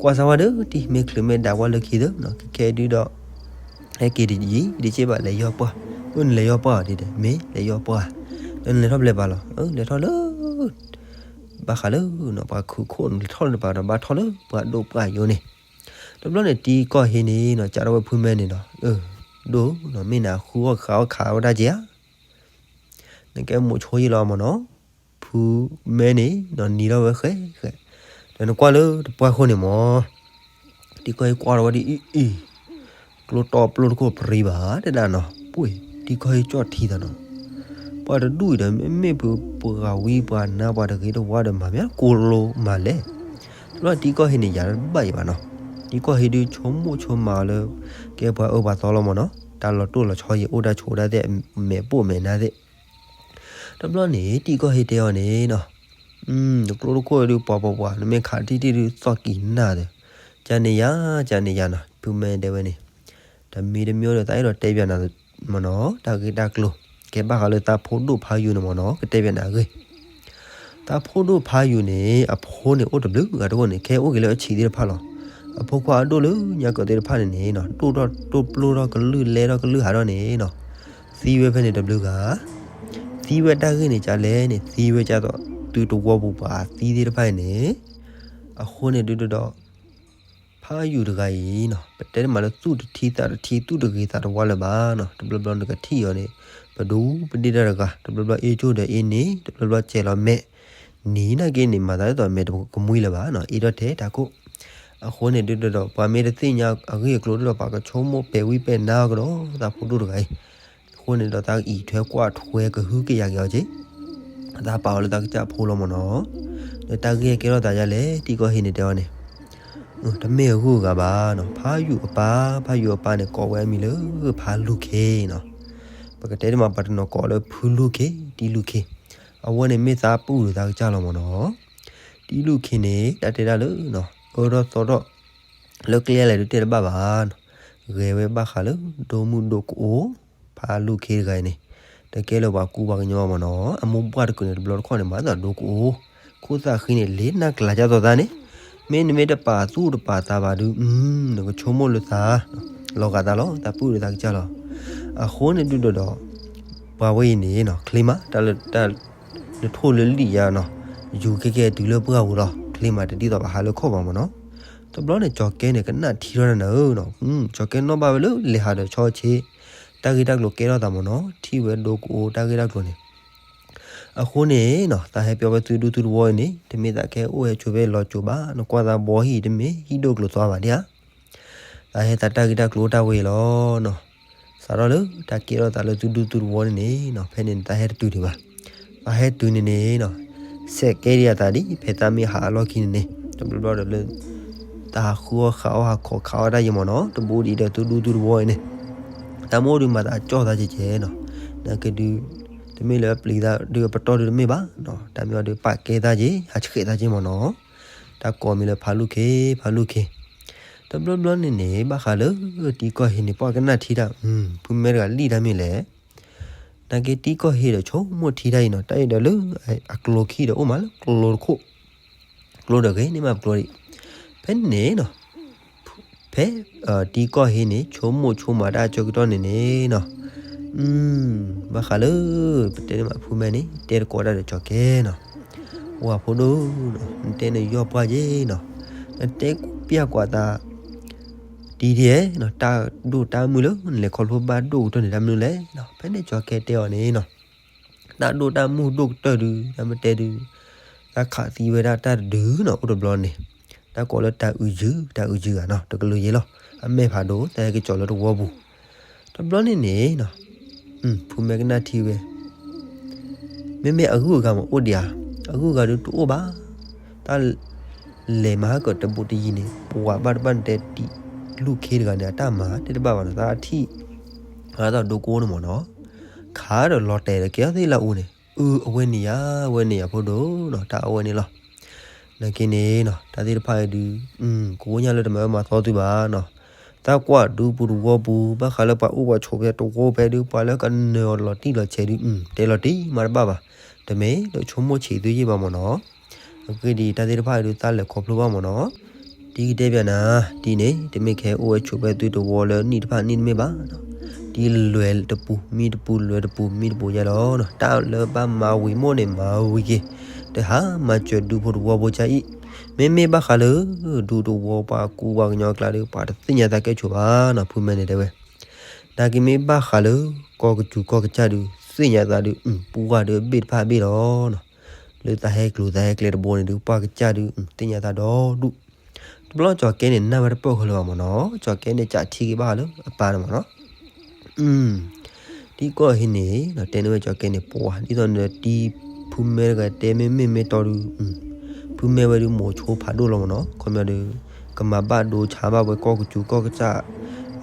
ကွၢ်စၢ်ဝဲဒုး တံၤမ့ၢ်ချုးမ့ၢ်ဒၣ်ကွၢ်လၢခံသၢနီၤ, ခဲခဲဒုးဒီး ဟဲက့ၤတယံၤ တစ့ၢ်ဘၣ် လဲၤယီၢ်ပှၢ်, အိၣ်နလဲၤယီၢ်ပှၢ်အီၤဒ်ဒီး မ့ၢ်လဲၤယီၢ်ပှၢ်, ဒီးနလဲၤထီၣ်ဖဲလဲၣ်ဘၣ်လီၤ, လဲၤထီၣ်လၢ ဘၣ်ဃးလၢနီၤ ပှၤခုးခိၣ်နလဲၤထီၣ်လၢတပၤဒီး ဘၣ်ထီၣ်လၢပှၤဒိၣ်ပှၢ်ယိန့ၣ်. တဘျီန့ၣ် တံၤကီၢ်ဟ့ၣ်န့ၣ်နီၤ စးထီၣ်ဝဲဖုမဲန့ၣ်နီၤ, ဒိၣ်နီၤ မ့ၢ်နဃုအီၣ်ဃးအီၣ်ခးဝဲဒၣ်က့ဧါ, နကဲမိၣ်ဆိယံာ်လီၤမ့ၢ်နီၤ. ဖုမဲန့ၣ်နီၤ နံၤထီၣ်ဝဲဃဲဃဲ, ဒီးနကွၢ်လၢတပှၢ်ခိၣ်န့ၣ်မ့ၢ် တံၤကီၢ်ဟ့ၣ်ကွၢ်ထီၣ်ဝဲဒ်အံၤအံၤ, ကျိတီပျိတခိၣ်ပရံဘၣ်တဲဒၣ်နီၤ, ပှ့ၤ တံၤကီၢ်ဟ့ၣ်ကၠီၣ်ထံသးနီၤ, ပှၤတဒူၣ်အံၤဒီး မ့မ့ၢ်ပှၤဂၤဝံပှၤနါပှၤတဂ့ၤတဝါဒီး မၤမ့ၢ်ကိၢ်လိမၤလဲၣ်. တဘျီတံၤကီၢ်ဟ့ၣ်န့ၣ် ယၤတဘၣ်အံၤဘၣ်နီၤ, တံၤကီၢ်ဟ့ၣ်ဒုးဆိကမိၣ်ဆိကမးအီၤလၢ ကဲပှၤအၢပှၤသီလီၤမ့ၢ်နီၤ, တၢ်လီၤတိၢ်လီၤဆီယံာ် အိၣ်တၢ်ဆိးတၢ်သ့ၣ် မဲာ်ပိၢ်မဲာ်နါသ့ၣ် တဘျီန့ၣ် တံၤကီၢ်ဟ့ၣ်တဲအီၤန့ၣ်နီၤ, ကျိတခိၣ်ဒုးပှၤပှၤပှၤ နမ့ၢ်ခးတံၢ်တံၢ်ဒုးသီၣ်ကံၤနၢ်ဒီး, ကန့ၣ်ယါ ကန့ၣ်ယါနီၤ ဖုမဲတဲဝဲန့ၣ်, တမံၤတမံၤဒီး သးအဲၣ်ဒိးတဲပၠးနၤမ့ၢ်နီၤ တၢ်ဂ့ၢ်တၢ်ကျိၤ, ကဲဘၣ်ဃးလၢသးဖိဒိၣ်ဖးယိၤန့ၣ်မ့ၢ်နီၤ ကတဲပၠးနၤအဂ့ၢ် သးဖိဒိၣ်ဖးယိၤန့ၣ် အဖိန့ၣ်အိၣ်တဘျုးဂၤတဂိၣ်န့ၣ် ခဲအိၣ်က့ၤလၢအဆံးသ့ၣ်တဖၣ်လီၤ. အဖိခွါအဒိၣ်လၢညါကၢးသ့ၣ်တဖၣ်န့ၣ်န့ၣ်နီၤ ဒိၣ်ထီၣ်ဒိၣ်ပျိထီၣ်ကလုၢ် လဲထီၣ်ကလုၢ်ဟးထီၣ်န့ၣ်နီၤ, သံဝဲဖဲန့ၣ်တဘျုးဂၤ, သံဝဲတၢ်ဂ့ၢ်န့ၣ်ကလဲၣ်န့ၣ် သံဝဲကၢ်သိး သုတဝီပူၤပှၤသံသ့ၣ်တဖၣ်အံၤန့ၣ်, အဃိန့ၣ်ဒုးဒီး ဖးယိၤတဂၤအံၤနီၤ ပတဲတမးလၢသူၣ်တထံသးတထံ သူၣ်တဂ့ၤသးတဝါလၢၤဘၣ်နီၤ, တဘျီဘျီနကထံၣ်အီၤန့ၣ် ပဒူပဒ့ၣ်တၢ်တဂၤ တဘျီဘျီအ့ၣ်ကၠိၣ်ဒီးအ့ၣ်န့ၣ် တဘျီဘျီစဲးလီၤမဲာ်, နံၤနာ်က့န့ၣ် မၤသးဒ်သိးမဲာ်တကမှံလၢၤဘၣ်နီၤ အ့ၣ်ထီၣ်ထဲတၢ်ခိၣ်, အဃိန့ၣ်ဒုးဒီး ပှၤမ့ၢ်တသ့ၣ်ညါအဂ့ၢ်အကျိၤဒုးဒီး ပှၤကဆိကမိၣ်ပဲာ်ဝံပဲာ်နါအီၤကဒီး သးဖိဒိၣ်တဂၤအံၤ, အဃိန့ၣ်ဒီးသးအံးထွဲကွၢ်ထွဲကဟုကယာ်က့ၤအီၤက့ၤ သးပာ်အီၤလၢသးကစၢ်ဖိလီၤမ့ၢ်နီၤ, ဒီးတၢ်ဂ့ၢ်ကဲထီၣ်သးဒ်လဲၣ် တံၤကီၢ်ဟ့ၣ်န့ၣ်တဲအီၤန့ၣ်, တမ့ၢ်အဂုၤအဂၤဘၣ်နီၤ ဖးယိၤအပၢ်, ဖးယိၤအပၢ်န့ၣ် ကိးဝဲအမံၤလၢဖးလူၢ်ခ့နီၤ, ပကတဲတမးပှၤတနီၤကိးလၢဖုလူၢ်ခ့, တံၤလူၢ်ခ့, အဝဲန့ၣ်မ့ၢ်သးပုၢ်ဒီးသးကစၢ်လီၤမ့ၢ်နီၤ, တံၤလူၢ်ခ့န့ၣ် တၢ်တဲဒၣ်လၢ အၢထီၣ်သီထီၣ် လၢကျဲလဲၣ်ဒုးတဲတဘၣ်ဘၣ်နီၤ, ဂဲၤဝဲဘၣ်ဃးလၢ ဒိမုၣ်ဒိကအိ, ဖးလူၢ်ခ့တဂၤအံၤန့ၣ်, တကဲလၢပှၤကူပှၤကညီမ့ၢ်နီၤ, အမိၢ်ပှၢ်တကုာ်န့ၣ် တဘျီတခီၣ်န့ၣ် မၤသးဒိကအိ, ခိၣ်သၣ်ဃံန့ၣ် လ့နၢ်ကျါကၢ်သိးသးန့ၣ်, မ့တမ့ၢ်တပာ်သူၣ်တပာ်သးဘၣ်ဒုး, နကဆိကမိၣ်လၢသး, လီၤဂာ်သးလီၤ, သးပုၢ်ဒီးသးကစၢ်လီၤ, အဃိန့ၣ်ဒုးဒီးဒီး, ပှၤဝဲအံၤန့ၣ်နီၤ ချ့မး, တၢ်လၢတၢ် နထိၣ်လၢလံာ်ယါနီၤ, ယူၤကဲကဲတုၤလၢပှၢ်ပူၤလီၤ, ချ့မးတဒ်သိးပဟးလၢခီၣ်ဘၣ်မ့ၢ်နီၤ, တဘျီန့ၣ် ကၠီၤကဲန့ၣ် ကနၣ်ထံထီၣ်တၢ်နၤဧၢနီၤ, ကၠီၤကဲနီၣ်ဘၣ်ဝဲလၢလဲၤဟးဒီးဆီဆ့, တၢ်ဂ့ၢ်တၢ်ကျိၤကဲထီၣ်သးမ့ၢ်နီၤ, ထံၣ်ဝဲဒိကအိတၢ်ဂ့ၢ်တၢ်ကျိၤန့ၣ်, အဃိန့ၣ်နီၤ သးဟဲပျီဝဲသုဒူသုသဝီအံၤန့ၣ် တမ့ၢ်သးကဟဲအိၣ်ဟဲဆိးဖဲလီၤစိၤဘၣ်, နကွၢ်သးဘီဟံၣ်တမ့ၢ် ဟံၣ်ဒိၣ်ကျိၤသွါဘၣ်ဒံးဧါ သးဟဲသးတၢ်ဂ့ၢ်တၢ်ကျိၤတၢ်ဝဲအံၤလီၤနီၤ, စးထီၣ်လၢတၢ်ကဲထီၣ်သးလၢသုဒူသုသဝီန့ၣ်န့ၣ်နီၤ, ဖဲန့ၣ်န့ၣ် သးဟဲတတုၤဒံးဘၣ်, သးဟဲတုၤန့ၣ်န့ၣ်နီၤ, စဲးကဲဒံးအသးဒံး ဖဲသးမ့ၢ်ဟးအလီၢ်ခံန့ၣ်န့ၣ် တဘျီဘျီဒီးလၢ သးဟးဃုအီၣ်ဃးအီၣ်ဟးခိးခးအီၣ်တၢ်ယံၤမ့ၢ်နီၤ, တဘူးဒံးဒီးသုဒူသုသဝီအံၤန့ၣ်, တၢ်မ့ၢ်အိၣ်ဒုးမၤသးကၠီၣ်သးကဲကဲနီၤ, နာ်က့ဒုး တမ့ၢ်လၢအပျံၤသးဒုးအပတီၢ်ဒုးတမ့ၢ်ဘၣ်နီၤ, တၢ်မ့ၢ်အီၤဒုးပာ်ကဲသးက့ၤ ဟးဆှဲးသးက့ၤမ့ၢ်နီၤ, တၢ်ကိးမံၤလၢဖးလူၢ်ခ့ ဖးလူၢ်ခ့, တဘျီဘျီန့ၣ်န့ၣ် ဘၣ်ဃးလၢ တံၤကီၢ်ဟ့ၣ်န့ၣ် ပှၤကနၣ်ထံတၢ်, ဖုမဲတဂၤလံၣ်တၢ်မ့ၢ်လဲၣ်, နာ်က့တံၤကီၢ်ဟ့ၣ်ဒီးဆိကမိၣ်ထံတၢ်အံၤနီၤ, တၢ်အံၤဒီးလၢအကျိခံဒီးအိၣ်မးလၢကျိတခိၣ်, ကျိဒီးဂ့ၤန့ၢ်မးပကျိဒံး, ဖဲန့ၣ်နီၤ ဖဲ တံၤကီၢ်ဟ့ၣ်န့ၣ် ဆိကမိၣ်ဆိကမးတၢ်အဆၢကတီၢ်န့ၣ်န့ၣ်နီၤ ဘၣ်ဃးလၢ ပတဲန့ၣ်မး ဖုမဲန့ၣ် တဲတကိးတၢ်ဒီးကၠီၤကဲနီၤ, ဝၤဖိဒိၣ်နီၤ, နတဲနယီၢ်ပှၢ်က့နီၤ, နတဲပျၢ်ကွၢ်သး ဒ်ဒ်နီၤ, တၢ်ဒိၣ်တၢ်မုၢ်လၢနလဲၤခီဖျိဘၣ်ဒိၣ်ကတၢၢ်န့ၣ် တၢ်မနုၤလဲၣ်နီၤ. ဖဲန့ၣ်ကၠီၤကဲတဲအီၤန့ၣ်နီၤ, တၢ်ဒိၣ်တၢ်မုၢ်ဒိၣ်ကတၢၢ်ဒုး တၢ်မ့ၢ်တဲဒုး တၢ်ခးသံဝဲဒၣ်တၢ်တဒုနီၤ, အိၣ်တဘျီန့ၣ် တၢ်ကိးလၢတၤအုးယုၤ, တၤအုးယုၤဧါနီၤ, တကလုာ်ယ့လီၤ, အမဲာ်ဖးဒိၣ် တၢ်ဟဲက့ၤကၠီၤလၢတဝီပူၤ. တဘျီန့ၣ်န့ၣ်နီၤ, ဖုမဲကနၣ်ထံဝဲ မ့မ့ၢ်အဂုၤအဂၤမ့ၢ်အိၣ်ဒံးဧါ, အဂုၤအဂၤဒုးတအိၣ်ဘၣ်, တၢ်လဲၤမၤဟးကၢၤတဘူးတယံၤန့ၣ် ပှၤဘၣ်တဘၣ်နတဲတံၤလူၢ်ခ့တဂၤန့ၣ် အတၢ်မၤတ့ၢ်တဘၣ်ဘၣ်နီၤ, တၢ်အထံၣ် အသးဒိကိန့ၣ်မ့ၢ်နီၤ, ခးဒီးလီၤတဲာ်ဒီးကဲထီၣ်သ့ၣ်လၢအူန့ၣ်, အၢ အဝဲန့ၣ်ယၤ, အဝဲန့ၣ်ယၤဖိဒိၣ်နီၤ, တၢ်အဝဲန့ၣ်လီၤ. နာ်က့န့ၣ်နီၤ, တၢ်သ့ၣ်တဖၣ်အံၤဒုး ကဝီၤညါလၢတမၤအၢမၤသီသုဘၣ်နီၤ, သးကွၢ်ဒုးပူၤတဝီပူၤ ဘၣ်ဃးလၢပှၤအိၣ်ပှၤဆိးဖဲတဝီဖဲဒုး ပှၤလၢကနၢၤအီၤလီၤတံၢ်လီၤဆဲးဒုး တဲလီၤတံၢ်မးတဘၣ်ဘၣ်, တမ့ၢ်လၢဆိကမိၣ်ဆံးသုယ့ၢ်ဘၣ်မ့ၢ်နီၤ. အဂ့ၢ်ဒ်အံၤ တၢ်သ့ၣ်တဖၣ်အံၤဒုး သးလဲၤခီဖျိဘၣ်မ့ၢ်နီၤ. တံၤကတဲပျးနၤ, တံၤန့ၣ် တမ့ၢ်ကဟဲအိၣ်ဝဲဆိးဖဲသုတဝီလၢနံၣ်တဖၣ်နံၣ်တမ့ၢ်ဘၣ်နီၤ, တံၤလဲၤတပူၤ မံတပူၤ လဲၤတပူၤ မံတပူၤယဲလီၤနီၤ, တၢ်လၢဘၣ်မၤဝံၤမိၢ်န့ၣ် မၤဝံၤက့ၤ, တဟါမၤစၢၤဒုးဖိတဝီဖိကအံၤ, မ့မ့ၢ်ဘၣ်ဃးလၢ ဒုးတဝီပှၤကူပှၤကညီအကျါဒီး ပှၤတသ့ၣ်ညါသးကဲဆိးဘၣ်နီၤ, ဖုမဲန့ၣ်တဲဝဲ နာ်က့မ့ၢ်ဘၣ်ဃးလၢ ကီၢ်ကစူၤကီၢ်ကစၢ်ဒုး သ့ၣ်ညါသးဒုး ပူၤဝဲဒုးအဘ့ၣ်တဖၣ်အဘ့ၣ်လီၤနီၤ, လၢသးဟဲကျိၤသးဟဲကျဲတဘိန့ၣ်ဒုး ပှၤကစၢ်ဒုး သ့ၣ်ညါသးဒီဒူၣ်. တဘျီကၠီၤကဲန့ၣ် နၢ်ဝဲတပၢၢ်ဃီလၢၤဘၣ်မ့ၢ်နီၤ, ကၠီၤကဲန့ၣ် ကးထံက့ၤဘၣ်ဃးလၢအပၢ်န့ၣ်မ့ၢ်နီၤ. တံၤကီၢ်ဟံးန့ၣ် တဲန့ၢ်ဝဲကၠီၤကဲန့ၣ် ပှၤ ဒ်သိးနတံၤ ဖုမဲတဂၤတဲမ့ၢ်မ့ၢ်မ့ၢ်တီဒုး ဖုမဲဝဲဒုး မိၤဆိဖးဒိၣ်လီၤမ့ၢ်နီၤ, ခီပညီဒုး ကမၤဘၣ်ဒိဆါဘၣ်ဝဲကီၢ်ကစူၤကီၢ်ကစၢ်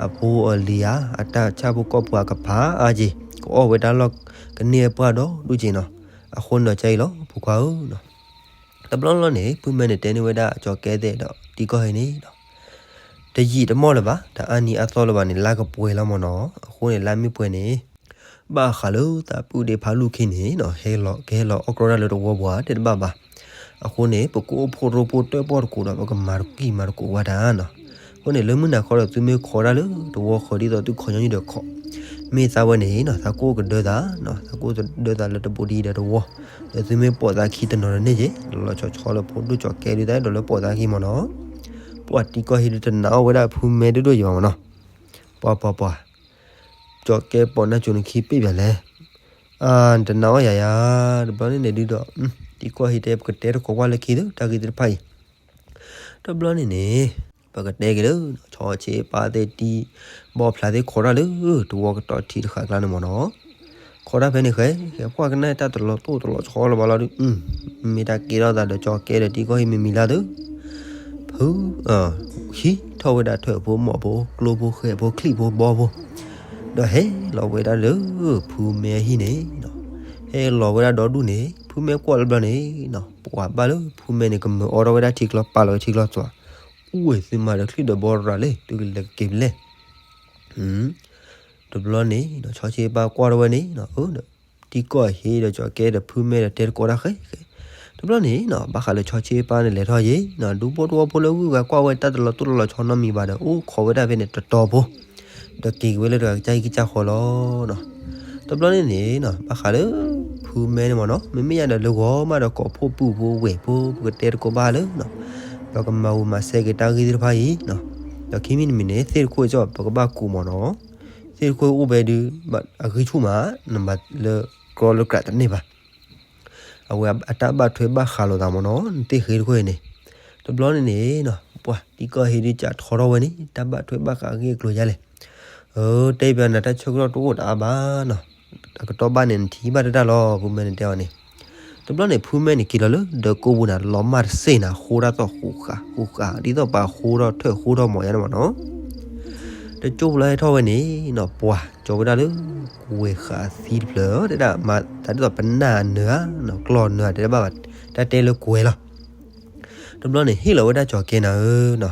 အဖိအလံၤဧါ အတၢ်ဆၣ်ဖိကီၢ်ဖိအကပၤအါက့ၤ ကအီၣ်ဝဲတၢ်လီၢ်ကန့ၢ်အပှၢ်ဒီဒူၣ်က့ၤနီၤ, အဃိန့ၣ်ဒီးကအံၤလီၤ ဖိခွါဧၢနီၤ. တဘျီလီၤန့ၣ် ဖုမဲန့ၣ်တဲန့ၢ်ဝဲဒၣ်ကၠီၤကဲသ့ၣ်ဒီး တံၤကီၢ်ဟံးန့ၣ်ဒီး တယံာ်တမီၢ်လၢၤဘၣ် တအါနံၤအါသီလၢၤဘၣ်န့ၣ် လါကပှဲၤလီၤမ့ၢ်နီၤ, အဃိန့ၣ် လါမ့ၢ်ပှဲၤန့ၣ် ဘၣ်ဃးလၢသးပုၢ်ဒ့ဖးလူၢ်ခံန့ၣ်နီၤ ဟဲလီၤ ကဟဲလီၤအီၣ်ကြီတၢ်လၢတဝီပူၤဧါ တဲတဘၣ်ဘၣ်. အဃိန့ၣ် ပကအိၣ်ဖှိၣ်ရိဖှိၣ်တၢၣ်ပီၣ်တကိးဒီး ပကမၤတကံၢ်မၤတကိးဝဲဒၣ်နီၤ. အဃိန့ၣ် လၢမုၢ်နၤခီဒီး သုမ့ၢ်ခိးတၢ်လၢတဝီဃီဒ်သိးသုခိးညီနုၢ်ဒီးခိး, မ့ၢ်သးဝဲန့ၣ်နီၤ သးကိၢ်ကဒၢသးနီၤ သးကိၢ်ကဒၢသးလၢတဘူးဒ်ဒီးတဝီ, ဒီးသုမ့ၢ်ပိာ်သးခံတနီၤဒီးန့ၣ်က့ၤ လီၤလီၤဆီဆီလၢဖိဒိၣ်ကၠီၤကဲဒုးသးအဲၣ်ဒိးလၢပိာ်သးခံမ့ၢ်နီၤ. ပှၤတံၤကီၢ်ဟံးဒုးတနာ်အီၣ်ဝဲဒၣ်ဖုမဲဒိၣ်ဒိၣ်ယံၤဘၣ်မ့ၢ်နီၤ. ပှၤပှၤပှၤ ကၠီၤကဲပိာ်နၢ်ကၠိနခံပ့ၢ်ပၠးလဲၣ်, တနာ်အီၣ်ယၤယၤ, တဘျီန့ၣ်န့ၣ်ဒုးဒီး တံၤကီၢ်ဟံးတဲ ပကတဲတကိးကွၢ်လၢခံသ့ၣ် တၢ်ဂ့ၢ်သ့ၣ်တဖၣ်အံၤ, တဘျီန့ၣ်န့ၣ် ပကတဲက့ၤလၢ ဆီဆ့ပၢ်သ့ၣ်တံၤ ဘီဖျါသ့ၣ်ခိးတၢ်လၢ တဝီကတီၤထံတဃာ်ကျါန့ၣ်မ့ၢ်နီၤ. ခိးတၢ်ဖဲန့ၣ်ဃဲ ပှၤကနၣ်တၢ်တလီၤတိၢ်တလီၤဆီလၢၤဘၣ်လီၤဒုး, မ့ၢ်တၢ်ကဲထီၣ်သးဒီးကၠီၤကဲဒီးတံၤကီၢ်ဟံးမံၤမံၤလၢ်သု ဖု ဟံးထီၣ်ဝဲဒၣ်ထၢၣ်ဖိမီၢ်ဖိ ကျိဖိဃဲၣ်ဖိချံၣ်ဖိဘီဖိ, ဒီးဟဲလီၤဝဲဒၣ်လၢ ဖုမဲအဟံၣ်န့ၣ်, ဟဲလီၤဝဲဒၣ်ဒီဒူၣ်န့ၣ် ဖုမဲကွၢ်လၢဘျီန့ၣ်, ပှၤဘၣ်လၢဖုမဲန့ၣ် ကမၢအီထီၣ်ဝဲဒၣ်ထံကျီပာ်လီၤဝဲထံကျီသွါ, အူဝဲသုမၤဒီးချံၣ်ဒီးဘီရၤလံ သုကလဲၤကက့ၤဖဲလဲၣ် တဘျီန့ၣ် ဆီဆ့ပၢ်ကွၢ်ထီၣ်ဝဲန့ၣ်, တံၤကီၢ်ဟံးဒီးကၠီၤကဲဒီးဖုမဲဒီးတဲတကိးတၢ်ဃဲဃဲ, တဘျီန့ၣ် ဘၣ်ဃးလၢဆီဆ့ပၢ်န့ၣ်လဲၤထီၣ်ယံၤ, ဒူဖိတဝီဖိလၢဂုၤဂၤကွၢ်ဝဲတၢ်တလီၤတိၢ်တလီၤဆီနီတမံၤဘၣ်ဒီး အိၣ်ခိးဝဲဒၣ်ဖဲန့ၣ်တတီၤဖိ, ဒီးက့ၤက့ၤဝဲလၢတဂၤကစၢ်ဟံၣ်ကစၢ်ဃီလီၤ. တဘျီန့ၣ်န့ၣ် ဘၣ်ဃးလၢ ဖုမဲန့ၣ်မ့ၢ်နီၤ မ့မ့ၢ်ယၤဒီးလၢဂီၤမးဒီးကိးဖှိၣ်ပူၤဖိဝဲၢ်ဖိ ပကတဲတကိးဘၣ်လၢ ပကမၤဝံၤမၤစဲက့ၤတၢ်ဂ့ၢ်သ့ၣ်တဖၣ်အံၤ, ဒီးခံမံၤတမံၤန့ၣ် သ့ၣ်တခိၣ်အံၤကီး ပကဘၣ်ကူးမ့ၢ်နီၤ, သ့ၣ်တခိၣ်အံၤအိၣ်ဖဲဒုး အဂံၢ်ဆူၣ်မး နမၤလၢကြီလၢကြးတန့ၢ်ဘၣ်. အဝဲအတၢ်ဘၣ်ထွဲဘၣ်ဃးလိာ်သးမ့ၢ်နီၤ နသ့ၣ်ဃ့တခိၣ်အံၤန့ၣ်, တဘျီန့ၣ်န့ၣ် ပှၤတံၤကီၢ်ဟံးဒုးကးထီထီၣ်ဝဲန့ၣ် တၢ်ဘၣ်ထွဲဘၣ်ဃးအဂ့ၢ်အကျိၤယါလဲၣ်. တဲပျးနၤတၢ်ဆၢကတီၢ်တအိၣ်တအါဘၣ်နီၤ, အကတီၢ်ဘၣ်န့ၣ် နထံၣ်ဘၣ်တၢ်တၢ်လီၤ ဖုမဲန့ၣ်တဲအီၤန့ၣ်. တဘျီန့ၣ် ဖုမဲန့ၣ်က့ၤလီၤလၢဒၢးကိၢ်ပူၤန့ၣ် လီၤမၢ်တစ့ၢ်န့ၣ် ဃိတၢ်သီၣ်ဃူဃာ်ဃူဃာ် ဒ်သိးပှၤဃိထီၣ်ထၢၣ်ဃိထီၣ်မီၤယါန့ၣ်မ့ၢ်နီၤ. တကၠိပူၤလီၤဟဲထီၣ်ဝဲန့ၣ်နီၤ ပှၤကၠီၤဝဲဒၣ်လၢ ကွဲၤဃာ်သံတဖျၢၣ် တဲဒၣ်မၤသးဒ်သိးပနၢ်နၢၤဧါနီၤ ကျီၢ်နၢၤဧါ တဲတဘၣ်ဘၣ် တၢ်တဲလၢကွဲၤလီၤ. တဘျီန့ၣ် ဟ့ၣ်လီၤဝဲဒၣ်ကၠီၤကဲနၤဧၢနီၤ,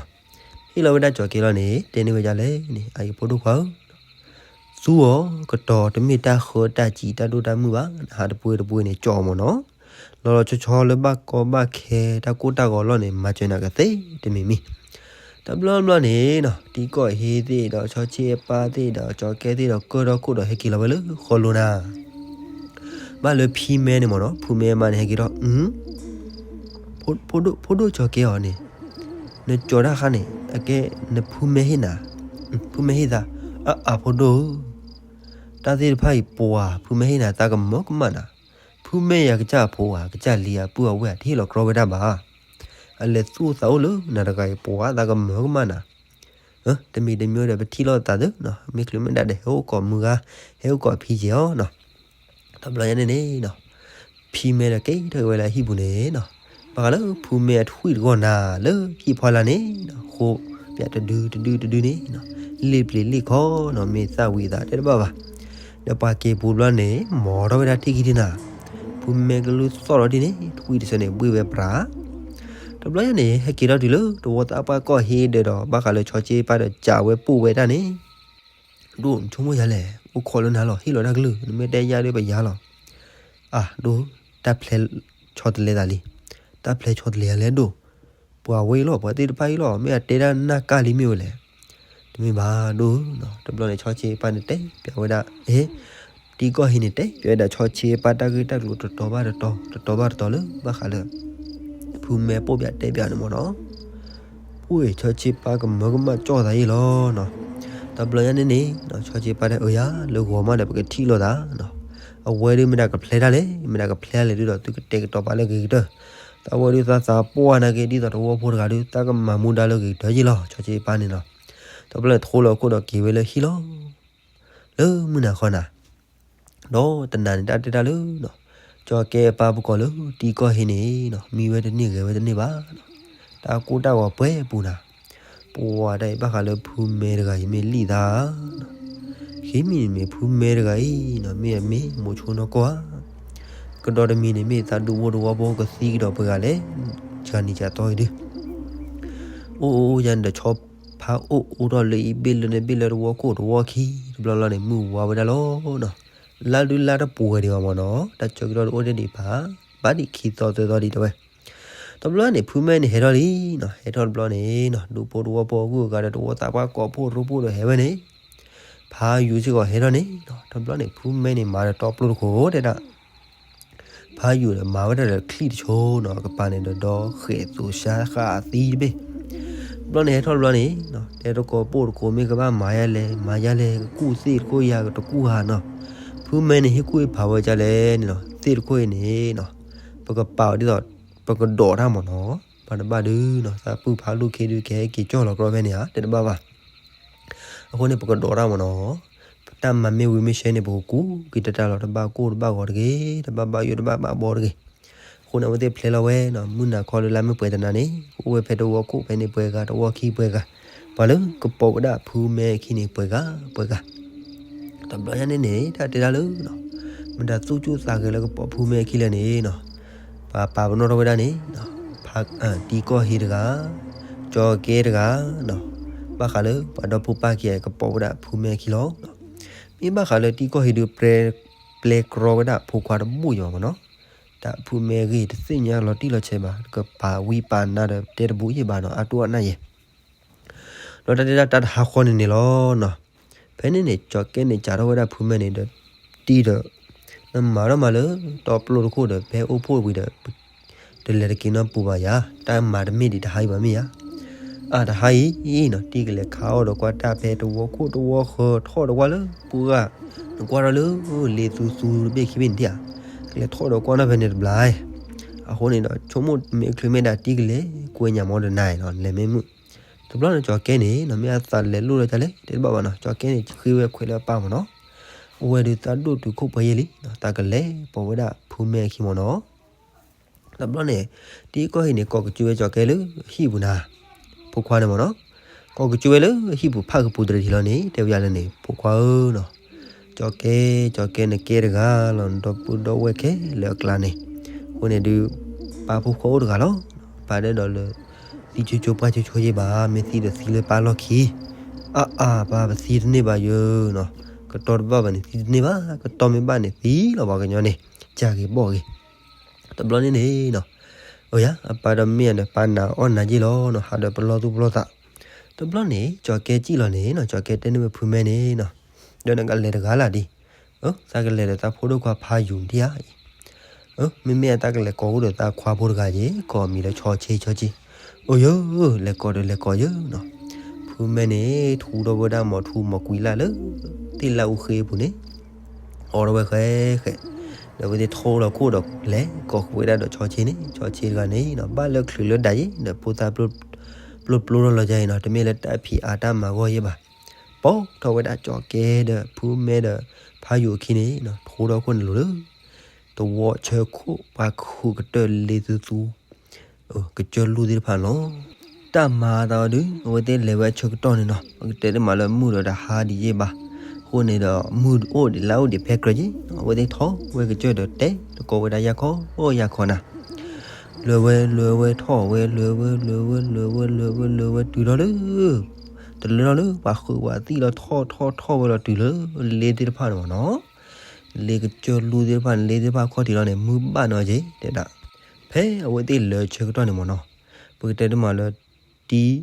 ဟ့ၣ်လီၤဝဲဒၣ်ကၠီၤကဲလီၤန့ၣ် တဲန့ၢ်ဝဲဒ်လဲၣ်န့ၣ် အအံၤဖိဒိၣ်ခွါဧၢ သူအီၤကတီၤတမ့ၢ်တၢ်ဃၢတၢ်စံးတၢ်ဒိၣ်တၢ်မုၢ်ဘၣ်, နဟးတပှဲၤတပှဲၤန့ၣ် ကၠီအီၤမ့ၢ်နီၤ, လီၤလီၤဆီဆီလၢဘၣ်ကီဘၣ်ခဲတၢ်ကိၢ်တၢ်ဂီၤလီၤန့ၣ် မၤစၢၤနၤကသ့တမံၤမံၤ. တဘျီဘျီန့ၣ်နီၤ တံၤကီၢ်ဟ့သ့ၣ်ဒီး ဆီဆ့ပၢ်သ့ၣ်ဒီး ကၠီၤကဲသ့ၣ်ဒီး ကၢၢ်ထီၣ်ခိၣ်ဒီး ဟဲက့ၤလီၤဝဲလၢဃီလိၤနၤ, ဘၣ်လၢဖံမဲန့ၣ်မ့ၢ်နီၤ ဖုမဲအမါန့ၣ် ဟဲက့ၤထီၣ်, ဖိဒိၣ်ကၠီၤကဲအီၤန့ၣ်, နကၠီၤတၢ်ဃါန့ၣ် အကဲနဖုမဲဟ့ၣ်နၤ, ဖုမဲဟ့ၣ်သး, အၢ အၢ ဖိဒိၣ်ဧၢ, တၢ်သ့ၣ်တဖၣ်အံၤ ပှၤဖုမဲဟ့ၣ်နၤ သးကမၢကမၣ်နၤ, ဖုမဲအံၤ အကစၢ်အဖိဧါ ကစၢ်လံၤဧါ ပုၢ်အဝဲၢ်ဧါ တဟ့ၣ်လီၤကြီဝဲဒၣ်ဘၣ်, အလဲၤသူၣ်အိၣ်သးအိၣ်လၢနၤတဂၤအံၤ ပှၤသးကမၢကမၣ်နၤ, တမံၤတမံၤဒီး ပထံၣ်လိာ်သးသုနီၤ မ့ၢ်ချုးမ့ၢ်ဒၣ်ဒီး ဟဲအိၣ်ကိးမုၢ်ဂၤ ဟဲအိၣ်ကိးဖံက့ၤအီၤနီၤ, တဘျီညါန့ၣ်န့ၣ်နီၤ ဖံမဲဒီးက့ၤထီၣ်က့ၤဝဲလၢအဟံၣ်ပူၤန့ၣ်နီၤ, ဘၣ်ဃးလၢဖုမဲအထွံၣ်တဂီၢ်နၤ လၢဟံၣ်ဖီလာ်န့ၣ်နီၤ ဃိပၠးတဒုတဒုတဒုန့ၣ်နီၤ, လ့ၣ်ပျံၤလ့ၣ်ခီနီၤ မ့ၢ်သၣ်ဝံၤအသးတဲတဘၣ်ဘၣ်, ဒီးပှၤက့ၤပူၤတဘျီန့ၣ် မီၤထီၣ်ဝဲဒၣ်ထံၣ်ခံထံၣ်နၤ, ဖုမဲကလူၢ်သီၣ်ထီၣ်ဒ်န့ၣ် ထွံၣ်တဆၢန့ၣ် ဘှ့ၣ်ဝဲပြး တဘျီညါန့ၣ် ဟဲက့ၤထီၣ်တုၤလၢတဝီသးပှၢ်ကီၢ်ဟ့ဒီးဒီး ဘၣ်ဃးလၢဆီဆ့ပၢ်ဒီး ကးဝဲပိာ်ဝဲဒၣ်န့ၣ်, ဒိၣ် နဆိကမိၣ်ယၤလဲၣ်, အိၣ်ခိးလၢနၤလီၤ ဟ့ၣ်လီၤတၢ်ကလုၢ် နမ့ၢ်တဲယၤဒီးပယၤလီၤ, အၢ ဒိၣ် တၢ်ဖျဲဆီတလဲသးလံ, တၢ်ဖျဲဆီတလဲယၤလဲၣ်ဒိၣ်, ပှၤဝဲအံၤလီၤ ပှၤသ့ၣ်တဖၣ်အံၤလီၤ မ့ၢ်အတဲဒၣ်နၢ်ကၢ်လံမ့ၢ်ဝဲလဲၣ်, တမ့ၢ်ဘၣ်ဒိၣ်, တဘျီန့ၣ် ဆီဆ့ပၢ်န့ၣ်တဲပၠးဝဲဒၣ်, အ့ တံၤကီၢ်ဟ့န့ၣ် တဲပၠးဝဲဒၣ်ဆီဆ့ပၢ်တၢ်ဂ့ၢ်တၢ်ကျိၤတတီၤဘၣ်တတီၤ တတီၤဘၣ်တတီၤလၢ ဘၣ်ဃးလၢ ဖုမဲပိာ်ပၠးတဲပၠးန့ၣ်မ့ၢ်နီၤ, ပှ့ၢ်ဆီဆ့ပၢ်ကမၢကမၣ်ကၠီၣ်သးအံၤလီၤနီၤ, တဘျီညါန့ၣ်န့ၣ် ဆီဆ့ပၢ်တဲအၢယၤ လၢဂီၤမးဒီးပကထံၣ်လိာ်သးနီၤ, အဝဲဒုးမ့ၢ်ဒၣ်ကဖျဲတၢ်လဲၣ် မ့ၢ်ဒၣ်ကဖျဲတၢ်လဲၣ်ဒုးဒီး သုကတဲာ်ကတီၤပာ်လၢဂ့ၤကတၢၢ်, သးဝဲဒုးသးသးပှၢ်နာ်က့ ဒ်သိးတဝီဖိတဂၤဒုး သးကမၤမူဒါလၢဂ့ၤကတၢၢ်ယ့ၢ်လီၤ ဆီဆ့ပၢ်န့ၣ်နီၤ, တဘျီန့ၣ် ထိလီၤခိၣ်ဒီးက့ၤဝဲလၢဟံၣ်လီၤ လၢမုၢ်နၤဃီနၤ, ဒီးတနၤန့ၣ် တၢ်တဲတၢ်လၢနီၤ, ကၠီၤကဲအပၢ်ပကိးလၢတံၤကီၢ်ဟ့န့ၣ်နီၤ မံဝဲတန့ၢ်ဂဲၤဝဲတန့ၢ်ဘၣ်နီၤ, တၢ်ကိၢ်တၢ်ဂီၤပှဲၤပူၤနၤ, ပှၤတၢ်အံၤဘၣ်ဃးလၢဖုမဲတဂၤအံၤမ့ၢ်လံၣ်သးနီၤ, ခံမံၤန့ၣ်မ့ၢ်ဖုမဲတဂၤအံၤနီၤ မ့ၢ်အမ့ၢ်မိၤဆိနီၢ်ကီၢ်ဧါ, ကဒီးတမံၤန့ၣ် မ့ၢ်သးဒူဖိတဝီဖိကသံကဒီးပှဲၤဂၤလဲၣ်, ကနံၤကသီအံၤဒုး အိၣ်အိၣ်အိၣ်ယၤန့ၣ်ဒီး ဆီဖါအိၣ်အိၣ်ထီၣ်လၢအံၤဘ့ၣ်လၢန့ၣ်ဘ့ၣ်လၢတဝီခိၣ်တဝီခံ တဘျီလီၤန့ၣ် မုၢ်ဝါဝဲဒၣ်လီၤနီၤ, လါဒုလါတပှဲၤဒံးဘၣ်မ့ၢ်နီၤ တၢ်ကၠီကဒီးတအိၣ်ဒံးဒံးဘၣ်, ဘၣ်ဒံးခံသီသၢသီဒံးတဲဝဲ, တဘျီန့ၣ် ဖုမဲန့ၣ်ဟဲထီၣ်လံနီၤ ဟဲထီၣ်တဘျီန့ၣ်နီၤ ဒူဖိတဝီဖိအဂုၤအဂၤဒီးတဝီသးပှၢ်ကိးဖှိၣ်ရိဖှိၣ်ဒီးဟဲဝဲန့ၣ် ဖါယူၤစ့ၢ်ကီးဟဲထီၣ်န့ၣ်နီၤ တဘျီန့ၣ် ဖုမဲန့ၣ်မၤဒီးတီပျိတခိၣ်တဲဒၣ် ဖါယူၤဒီးမၤဝဲဒၣ်ဒီးချံၣ်တဆိနီၤ ကပၤန့ၣ်ဒီးဒီဃဲးသိးဆါဃာ်အသံတဘ့ၣ်, တဘျီန့ၣ်ဟဲထီၣ်တဘျီန့ၣ်နီၤ တဲတကိးပိာ်တကိးမ့ၢ်ကဘၣ်မၤယါလဲၣ် မၤယါလဲၣ် ကကူၣ်သ့ၣ်တခိၣ်ယါကတကူၣ်ဧါနီၤ, ဖုမဲန့ၣ်ဟ့ၣ်ကူၣ်ဟ့ၣ်ဖးဝဲဒ်လဲၣ်န့ၣ်နီၤ သ့ၣ်တခိၣ်အံၤန့ၣ်နီၤ ပကပာ်အီၤဒ်သိး ပကဒိးတၢ်မ့ၢ်နီၤ, ပှၤတဘၣ်ဒုနီၤ သးပုၢ်ဖးလူၢ်ခ့ဒုး ကဟဲက့ၤကၠီၢ်လီၤကြီဖဲန့ၣ်ဧါ တဲတဘၣ်ဘၣ် အဃိန့ၣ် ပကဒိးတၢ်မ့ၢ်နီၤ, ပတၢ်မၤမ့ၢ်ဝံၤမ့ၢ်ဆှဲန့ၣ် ပကကူးက့ၤတၢ်တၢ်လီၤ တဘၣ်ကိၢ်တဘၣ်ဂီၤတဂ့ၤ, တဘၣ်ဘၣ်ယိၣ်တဘၣ်ဘၣ်ဘီတဂ့ၤ, အဃိန့ၣ် အဝဲသ့ၣ်ဖျဲလီၤဝဲနီၤ, မုၢ်နၤခီလၢလါမ့ၢ်ပှဲၤတနၤန့ၣ် ကအိၣ်ဝဲဖဲတဝီခိၣ်ဖဲန့ၣ်ပှဲၤဂၤ တဝီခံပှဲၤဂၤ, ပှၤလၢကပိာ်ဝဲဒၣ်ဖုမဲအခံန့ၣ်ပှဲၤဂၤ ပှဲၤဂၤ တဘျီညါန့ၣ်န့ၣ် တၢ်တဲတၢ်လၢနီၤ, မတၤသူၣ်ကၠူၣ်သးဂဲၤလၢကပိာ်ဖုမဲအခံလဲၣ်န့ၣ်နီၤ, ပှၤပာ်ပနီၣ်ထီၣ်ဝဲဒၣ်န့ၣ်, ဖါ, တံၤကီၢ်ဟ့တဂၤ, ကၠီကဲတဂၤ, ဘၣ်ဃးလၢပှၤဒီဖိပၢ်ခံဂၤကပိာ်ဝဲဒၣ်ဖုမဲအခံလီၤ. မ့ၢ်ဘၣ်ဃးလၢတံၤကီၢ်ဟ့ဒုး ပျဲကြီဝဲဒၣ်ဖိခွါတဘူၣ်ယီၤမ့ၢ်နီၤ, တၢ်ဖုမဲအဂ့ၢ်တသ့ၣ်ညါလီၤတံၢ်လီၤဆဲးဘၣ်, ကပာ်ဝံပာ်နါဒီးတဲတဘူၣ်ယံာ်ဘၣ်နီၤ, အါတူၢ်အနၢ်ယဲၢ် ဒီးတၢ်တဲဒၣ်တၢ်တဟးဃီန့ၣ်န့ၣ်လီၤနီၤ. ဖဲန့ၣ်န့ၣ် ကၠီၤကဲန့ၣ် စးထီၣ်ဝဲဒၣ်ဖုမဲန့ၣ်ဒီး တံၤဒီး နမၤထီၣ်မၤလၢ တီပျိတခိၣ်ဒီး ဖဲအိၣ်ဖှိၣ်ဝံၤဒီး တလဲၤတက့ၤနီတပူၤဘၣ်ယၤ, တၢ်မၤတမ့ၢ်ဒံးတဟါအံၤဘၣ်မ့ၢ်ယၤ, အတဟါအံၤနီၤ တံၤကလဲၤခးအီၣ်ဒီးကွၢ်တၢ်ဖဲတဝီခိၣ်တဝီဃၢၤ ထီၣ်ဒီးကွၢ်လၢပူၤဂၤ, နကွၢ်ထီၣ်လၢ လ့သူသူတဘ့ၣ်ခံဘ့ၣ်န့ၣ်ဧါ, ကလဲၤထီၣ်ဒီးကွၢ်နီၣ်ဖဲန့ၣ်တဘျီ, အဃိန့ၣ်ဒီး ဆိကမိၣ်မ့ၢ်ချုးမ့ၢ်ဒၣ်တံၤကလဲၤကွဲညၣ်မီတနၤနီၤ လဲၤမ့ၢ်မုာ် တဘျီန့ၣ် ကၠီၤကဲန့ၣ်နီၤ မ့ၢ်အသးလဲၤလိၣ်လၢတၢ်လဲၣ် တဲတဘၣ်ဘၣ်နီၤ ကၠီၤကဲန့ၣ် ဃ့ဝဲခွဲးလၢအပၢ်မ့ၢ်နီၤ, အိၣ်ဝဲဒုးသးဒိၣ်တုာ်ခိၣ်ပှဲၤယဲၢ်လံ, သးကလဲၤပိာ်ဝဲဒၣ်ဖုမဲအခံမ့ၢ်နီၤ, တဘျီန့ၣ် တံၤကီၢ်ဟ့ၣ်န့ၣ် ကိးကစၢ်ဝဲကၠီၤကဲလၢဟံၣ်ပူၤနၤ, ဖိခွါန့ၣ်မ့ၢ်နီၤ, ကိးကစၢ်ဝဲလၢဟံၣ်ပူၤဖးကပူၤတရံးလီၤန့ၣ် တဲဝဲယၤလၢန့ၣ် ဖိခွါဧၢနီၤ, ကၠီၤကဲ ကၠီၤကဲနကဲတဂၤလီၤ နဒီပုၢ်ဒီဝဲၢ်ခဲလၢာ်အကျါန့ၣ်, အဃိန့ၣ်ဒုး ပၢ်ဖိခွါအိၣ်တဂၤလီၤ, ပၢ်ဒဲဒီးလၢ သံဆိဆိပှၢ်ဆိဆိယဲၢ်ဘၣ် မ့ၢ်သံဒီးသံလၢပၢ်လီၢ်ခံ, အါအါ ပၢ်ပသံတန့ၢ်ဘၣ်ယဲၢ်နီၤ, ကတီၤတဘၣ်ဘၣ်န့ၣ် သံတန့ၢ်ဘၣ် ကတီၤမ့ၢ်ဘၣ်န့ၣ်သံလီၤ ပှၤကညီန့ၣ်, ကၢ်ဂ့ၤဘီၣ်ဂ့ၤ, တဘျီန့ၣ်န့ၣ်နီၤ, အိယၤ အပၢ်ဒီးမ့ၢ်ယၤဒီး ပၢ်နာ်အီၣ်နၤယ့ၢ်လီၤနီၤ ဟးဒီးပလီၢ်သူၣ်ပလီၢ်သး တဘျီန့ၣ် ကၠီၤကဲစံၣ်လီၤန့ၣ်နီၤ, ကၠီၤကဲတဲန့ၢ်ဝဲဖုမဲန့ၣ်နီၤ, ဒီးနကလဲၤတဂၤလၢ်ဒံး, အ သးကလဲၤဒီးသးဖိဒိၣ်ခွါဖးယူၤဒံးဧါအံၤ, အ မ့မ့ၢ်အတၢ်ကလဲၤကိးအိၣ်ဒီးသးခွါဖိတဂၤယ့ၣ်, ကိးအမံၤလၢဆီဆ့, ဆီဆ့, အိၣ်ယၢ, လဲၤကိးဒီးလဲၤကိးယၢနီၤ, ဖုမဲန့ၣ် ထူထီၣ်ဝဲဒၣ်မီၤထူမီၤကွံလၢ်လၢ သ့ၣ်လၢအူဃ့အပူၤန့ၣ် အိးထီၣ်ဝဲဃဲဃဲ, ဒီးဝဲသ့ၣ်ထီၣ်လီၤခိၣ်ဒီးလဲၤကိးဃုာ်ဝဲဒၣ်ဒီးဆီဆ့န့ၣ်, ဆီဆ့တဂၤန့ၣ်နီၤ, ဘၣ်လၢချုးလၢဒၣ်ယ့ၣ် ဒီးဖိသၣ်ပျိပျိထီၣ်လီၤယါအံၤနီၤ, တမ့ၢ်လၢတၢ်ဖံးအါတၢ်မၤဂီၢ်ယဲၢ်ဘၣ်, ပိာ်ထီၣ်ဝဲဒၣ်ကၠီၤကဲဒီးဖုမဲဒီးဖးယူၤအခံန့ၣ်နီၤ, ထီၣ်ဒီခိၣ်န့ၣ်လိၤလၢ သဝီဆၢခိၣ်ပှၤခုးကတၢၢ်လ့သူသူ ကစၢၢ်လူၢ်သ့ၣ်တဖၣ်န့ၣ်လီၤ. တၢ်မၤအသးအီၤဒုး အဝဲသ့ၣ်လဲၤဝဲအဆၢကတီၢ်န့ၣ်နီၤ, ပကတဲတမးလၢမုၢ်ဒီးတဟါဒံးယဲၢ်ဘၣ်, အဃိန့ၣ်ဒီး မုၢ်အိၣ်ဒံးလါအိၣ်ဒံးဖဲကြၢးယ့ၣ်, အဝဲသ့ၣ်ထီၣ်ဝဲကစၢၢ်ဒီးတဲသကိးဝဲဒၣ်ယၤခီယၤခီနၤ, လဲၤဝဲလဲၤဝဲထီၣ်ဝဲ လဲၤဝဲလဲၤဝဲလဲၤဝဲလဲၤဝဲ လဲၤဝဲတုၤထီၣ်လၢ တလၢထီၣ်လၢပှၤဃုးပှၤသံၣ်လီၤ, ထီၣ်ထီၣ်ထီၣ်ဝဲလီၤတုၤလၢ လ့သ့ၣ်တဖၣ်န့ၣ်မ့ၢ်နီၤ, လ့ကစၢၢ်လူၢ်သ့ၣ်တဖၣ်န့ၣ် လ့သ့ၣ်တဖၣ်ခီၣ်ထံးလီၤန့ၣ် မုၢ်ဘၣ်နီၤက့ၤတဲဒၣ်, ဖဲအဝဲသ့ၣ်လၢဆၢကတီၢ်န့ၣ်မ့ၢ်နီၤ, ပကတဲတမးလၢ တံၤ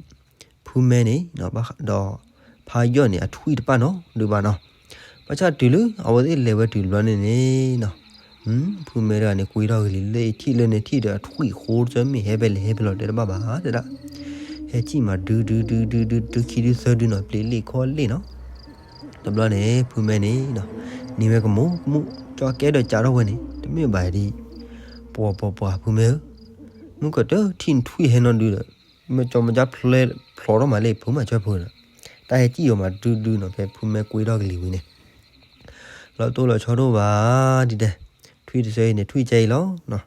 ဖုမဲန့ၣ် ဒီးဖးယီၢ်န့ၣ် အထွံၣ်တပၣ်နီၤဒုးဘၣ်နီၤ, ဘၣ်ဆၣ်တုၤလၢအဝဲသ့ၣ်လဲၤဝဲတုၤတဘျီန့ၣ်န့ၣ်နီၤ, ဖုမဲတဂၤန့ၣ် ကွံထီၣ်ကလံၤလၢအထံၣ်လၢန့ၣ်ထံၣ်ဒီး အထွံၣ်ဃိတစၢၢ်မ့ၢ်ဟဲဖဲလဲၣ်ဟဲဖဲလဲၣ်တဲတဘၣ်ဘၣ်တဲဒၣ်, ဟဲစံၣ်မးဒုဒုဒုဒုဒုဒုခံဒုသၢဒုနီၤ ပျံၤလ့ၣ်ခီလ့ၣ်နီၤ, တဘျီန့ၣ် ဖုမဲန့ၣ် နံၤဝဲကမူးကမူး ကၠီၤကဲဒီးကးထီၣ်ဝဲန့ၣ် တမ့ၢ်ဘၣ်ဒ် ပှၤပှၤပှၤဖုမဲဧၢ, မုၢ်ကတၢၢ်ထံၣ်နထွံၣ်ဟဲနီၢ်ဒုဒီး မ့ၢ်ကၠီမ့ၢ်ကၠီဖျဲဖျိးထီၣ်မးလၢဖုမၤစၢၤဖိဒီး တၢ်ဟဲစံၣ်အီၤမးဒုဒုနီၤ ဖဲဖုမဲကွံထီၣ်ကလံၤဝံၤန့ၣ် လီၤတိၢ်လီၤဆီဒိၣ်ဘၣ်ဒ်တဲ, ထွံၣ်တဆၢအံၤန့ၣ် ထွံၣ်ကဲအံၤလီၤ.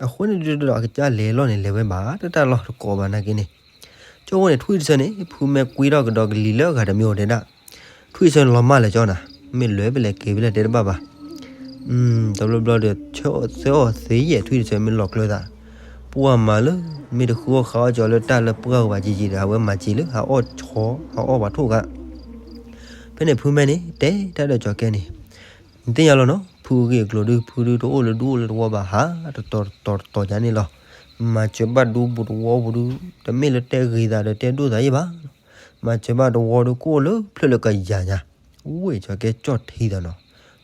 အဃိန့ၣ်ဒုဒီးအကစၢ်လဲၤလီၢ်န့ၣ် လဲၤဝဲဘၣ်တတၢ်လီၢ်တကိးဘၣ်နာ်က့န့ၣ်, ကၠိဝဲန့ၣ် ထွံၣ်တဆၢန့ၣ် ဖုမဲကွံထီၣ်ကဒီးကလံၤလၢအဂၤတမံၤအိၣ်တဲဒၣ်, ထွံၣ်တဆၢန့ၣ်လီၤမၢ်လၢကၠီနၤ, မ့ၢ်လဲၤဖဲလဲၣ်က့ၤဖဲလဲၣ်တဲတဘၣ်ဘၣ် တဘျီဘျီဒီး ဆၢအီၣ်သၢအီၣ်သ့ယဲၢ် ထွံၣ်တဆၢမ့ၢ်လီၤကျၢၤသး, ပှၢ်မၤလၢ မ့ၢ်တဃုအီၣ်ဃါအီၣ်ကၠီလၢတၢ်လၢပှၢ်ဝဲဘၣ်ကံကံဒီး အဝဲမၤစၢၤလၢ ဟးအီၣ်ဆီ ဟးအီၣ်ပှၤထိၣ်ဂၤ, ဖဲန့ၣ်ဖုမဲန့ၣ် တဲတၢ်ဒီးကၠီၤကဲန့ၣ်, နသ့ၣ်ညါလီၤနီၤ ဖုဂ့ၢ်အကျိၤဒု ဖုဒုတအိၣ်လၢဒူအိၣ်လၢတဝီဘၣ် ဟးတတီၤတတီၤတတီၤယါန့ၣ်လီၤ. မၤစၢၤဘၣ်ဒူပူၤတဝီပူၤဒု တမ့ၢ်လၢတဲဂ့ၤသးဒီးတဲဒိၣ်သးယဲၢ်ဘၣ်. မၤစၢၤဘၣ်တဝီဒု ကအိၣ်လၢဖျၢၣ်လၢကယၤညါ, ဝ့ၢ်ကၠီၤကဲကၠီၣ်ထံသးနီၤ,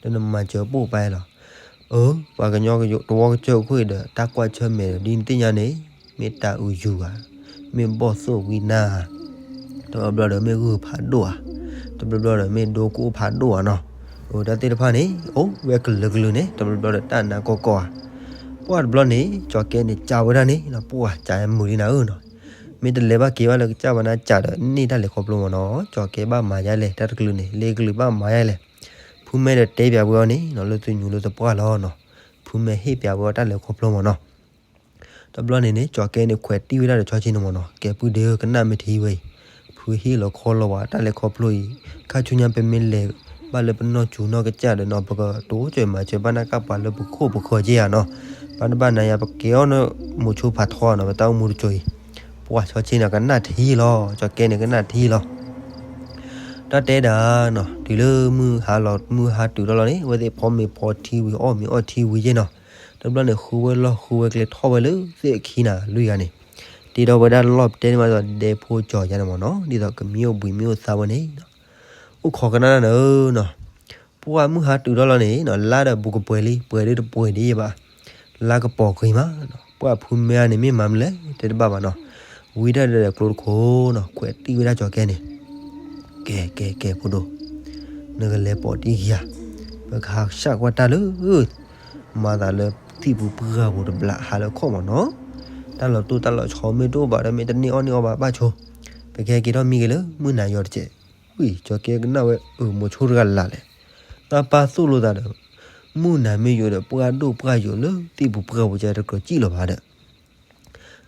ဒီးနမၤစၢၤပိၢ်ပာ်လီၤ. အၢ ပှၤကညီတဝီကစၢၢ်ခိၣ်အံၤဒီး တၢ်ကွၢ်ဆၢၣ်မဲာ်ဒီး ဒ်နသ့ၣ်ညါန့ၣ် မ့ၢ်တၢ်အုးယူၤဧါ, မ့ၢ်ဘီၣ်သိၣ်ဝံနါဧါ, တဘျီဘျီဒီးမ့ၢ်ဂုၢ်ဖးဒိၣ်ဧါ, တဘျီဘျီဒီးမ့ၢ်ဒိကအိၣ်ဖးဒိၣ်ဧါနီၤ, အတၢ်သ့ၣ်တဖၣ်န့ၣ် အိၣ်ဝဲကလုာ်ကလုာ်န့ၣ် တဘျီဘျီဒီးတၢ်နါကီကီဧါ. ပှၢ်တဘျီန့ၣ် ကၠီၤကဲန့ၣ် ကးဝဲဒၣ်န့ၣ် ပှၢ်ကးမုာ်လံနၤဧၢနီၤ, မ့ၢ်တလဲၤဘၣ်က့ၤဘၣ်လၢကစၢ်ဘၣ်နၤကးဒီးန့ၢ်တၢ်လဲၤခီဖျိမ့ၢ်နီၤ, ကၠီၤကဲဘၣ်မၤယါလဲၣ် တၢ်တကလုာ်န့ၣ် လ့ကလုာ်ဘၣ်မၤယါလဲၣ်. ဖုမဲဒီးတဲပၠးဝဲအီၤန့ၣ်နီၤ လၢသုညူလၢသပှၢ်လီၤနီၤ, ဖုမဲဟ့ၣ်ပၠးဝဲအီၤတၢ်လဲၤခီဖျိမ့ၢ်နီၤ. တဘျီန့ၣ်န့ၣ် ကၠီၤကဲန့ၣ် ခွဲးတံၢ်ဝဲဒၣ်ဒီးဆီဆ့န့ၣ်မ့ၢ်နီၤ, ကဲပုၢ်ဒ့ဧၢ ကနၣ်မ့ၢ်ထံဝဲအံၤ, ဖုဟ့ၣ်လီၤခီလီၤဝဲတၢ်လဲၤခီဖျိအံၤ, ခါဆူညါပမ့ၢ်လဲၤဘၣ်လၢပနီၢ်စူၤနီၢ်ကစၢ်ဒီးနီၤ ပကတိၤစၢၤမၤစၢၤဘၣ်နၢ်ကၢ်ပှၤလၢပခိၣ်ပဃၢၤက့ဧါနီၤ, ဘၣ်တဘၣ်နၤယၤ ပကဲအီၤန့ၣ် မိၤဆိဖးထီနီၤ ပတၢ်အိၣ်မူတစိၤအံၤ, ပှၤဆီဆ့န့ၣ် ကနၣ်ထံလီၤ, ကၠီၤကဲန့ၣ် ကနၣ်ထံလီၤ. တၢ်တဲဒၣ်နီၤ တုၤလၢမုၢ်ဟါလီၤ မုၢ်ဟါတုၤထီၣ်လီၤန့ၣ် အဝဲသ့ၣ်ဖီမ့ၤဖီထံဝံၤ အီၣ်မ့ၤအီထံဝံၤယဲၢ်နီၤ, တဘျီန့ၣ် ဃုဝဲလီၢ်ဃုဝဲကျဲထီၣ်ဝဲလၢသ့ၣ်အခံနၤ လွံၢ်ဂၤန့ၣ်, တ့ထီၣ်ဝဲဒၣ်လီၢ်ပတဲန့ၣ်မးဒီး ဒဲဖိကၠီၤယါန့ၣ်မ့ၢ်နီၤ, ဒ်သိးကမံအိၣ်ဘှံးမံအိၣ်သါဝဲန့ၣ်, အိၣ်ခိးကနၣ်တၢ်နၤဧၢနီၤ, ပှၢ်မုၢ်ဟါတုၤထီၣ်လီၤန့ၣ်နီၤ လါဒီးဘူးကပှဲၤလံ ပှဲၤဒ်တပှဲၤဒ်ယဲၢ်ဘၣ်, လါကပီၤဂ့ၤမးနီၤ, ပှၢ်ဖုမဲအါန့ၣ် မ့ၢ်မၤမနုၤလဲၣ် တဲတဘၣ်ဘၣ်နီၤ, ဝံတၢ်ဒီးကျိတခိၣ်နီၤ ခွဲးတံၢ်ဝဲဒၣ်ကၠီၤကဲန့ၣ်, ကဲ ကဲ ကဲ ဖိဒိၣ်, နကလဲၤပိာ်တံၢ်ယၤ, ပကဟးဆှၣ်ကွၢ်တၢ်လၢ မၤသးလၢသံၣ်ပူၤပှၢ်ပူၤတဘျး ဟးလၢခီၣ်မ့ၢ်နီၤ, တၢ်လီၤတိၢ်တၢ်လီၤဆီမ့ၢ်တအိၣ်ဘၣ်ဒီး မ့ၢ်တန့ၢ်အီၣ်န့ၢ်အီဘၣ် ဘၣ်ဆိ, ပကဟဲက့ၤထီၣ်မံက့ၤလၢမုၢ်နၤယီၤတစဲး, ဝံၢ် ကၠီၤကဲကနၣ်ဝဲ အၢ မိၤဆိတဂၤလၢ်လဲၣ်, တၢ်ပၢ်သိၣ်လိသးဒီး မုၢ်နၤမ့ၢ်ယိာ်ဒီး ပှၢ်ဒိၣ်ပှၢ်ယိာ်လၢသံၣ်ပူၤပှၢ်ပူၤကဲတကြၢးစံၣ်လီၤဘၣ်ဒီး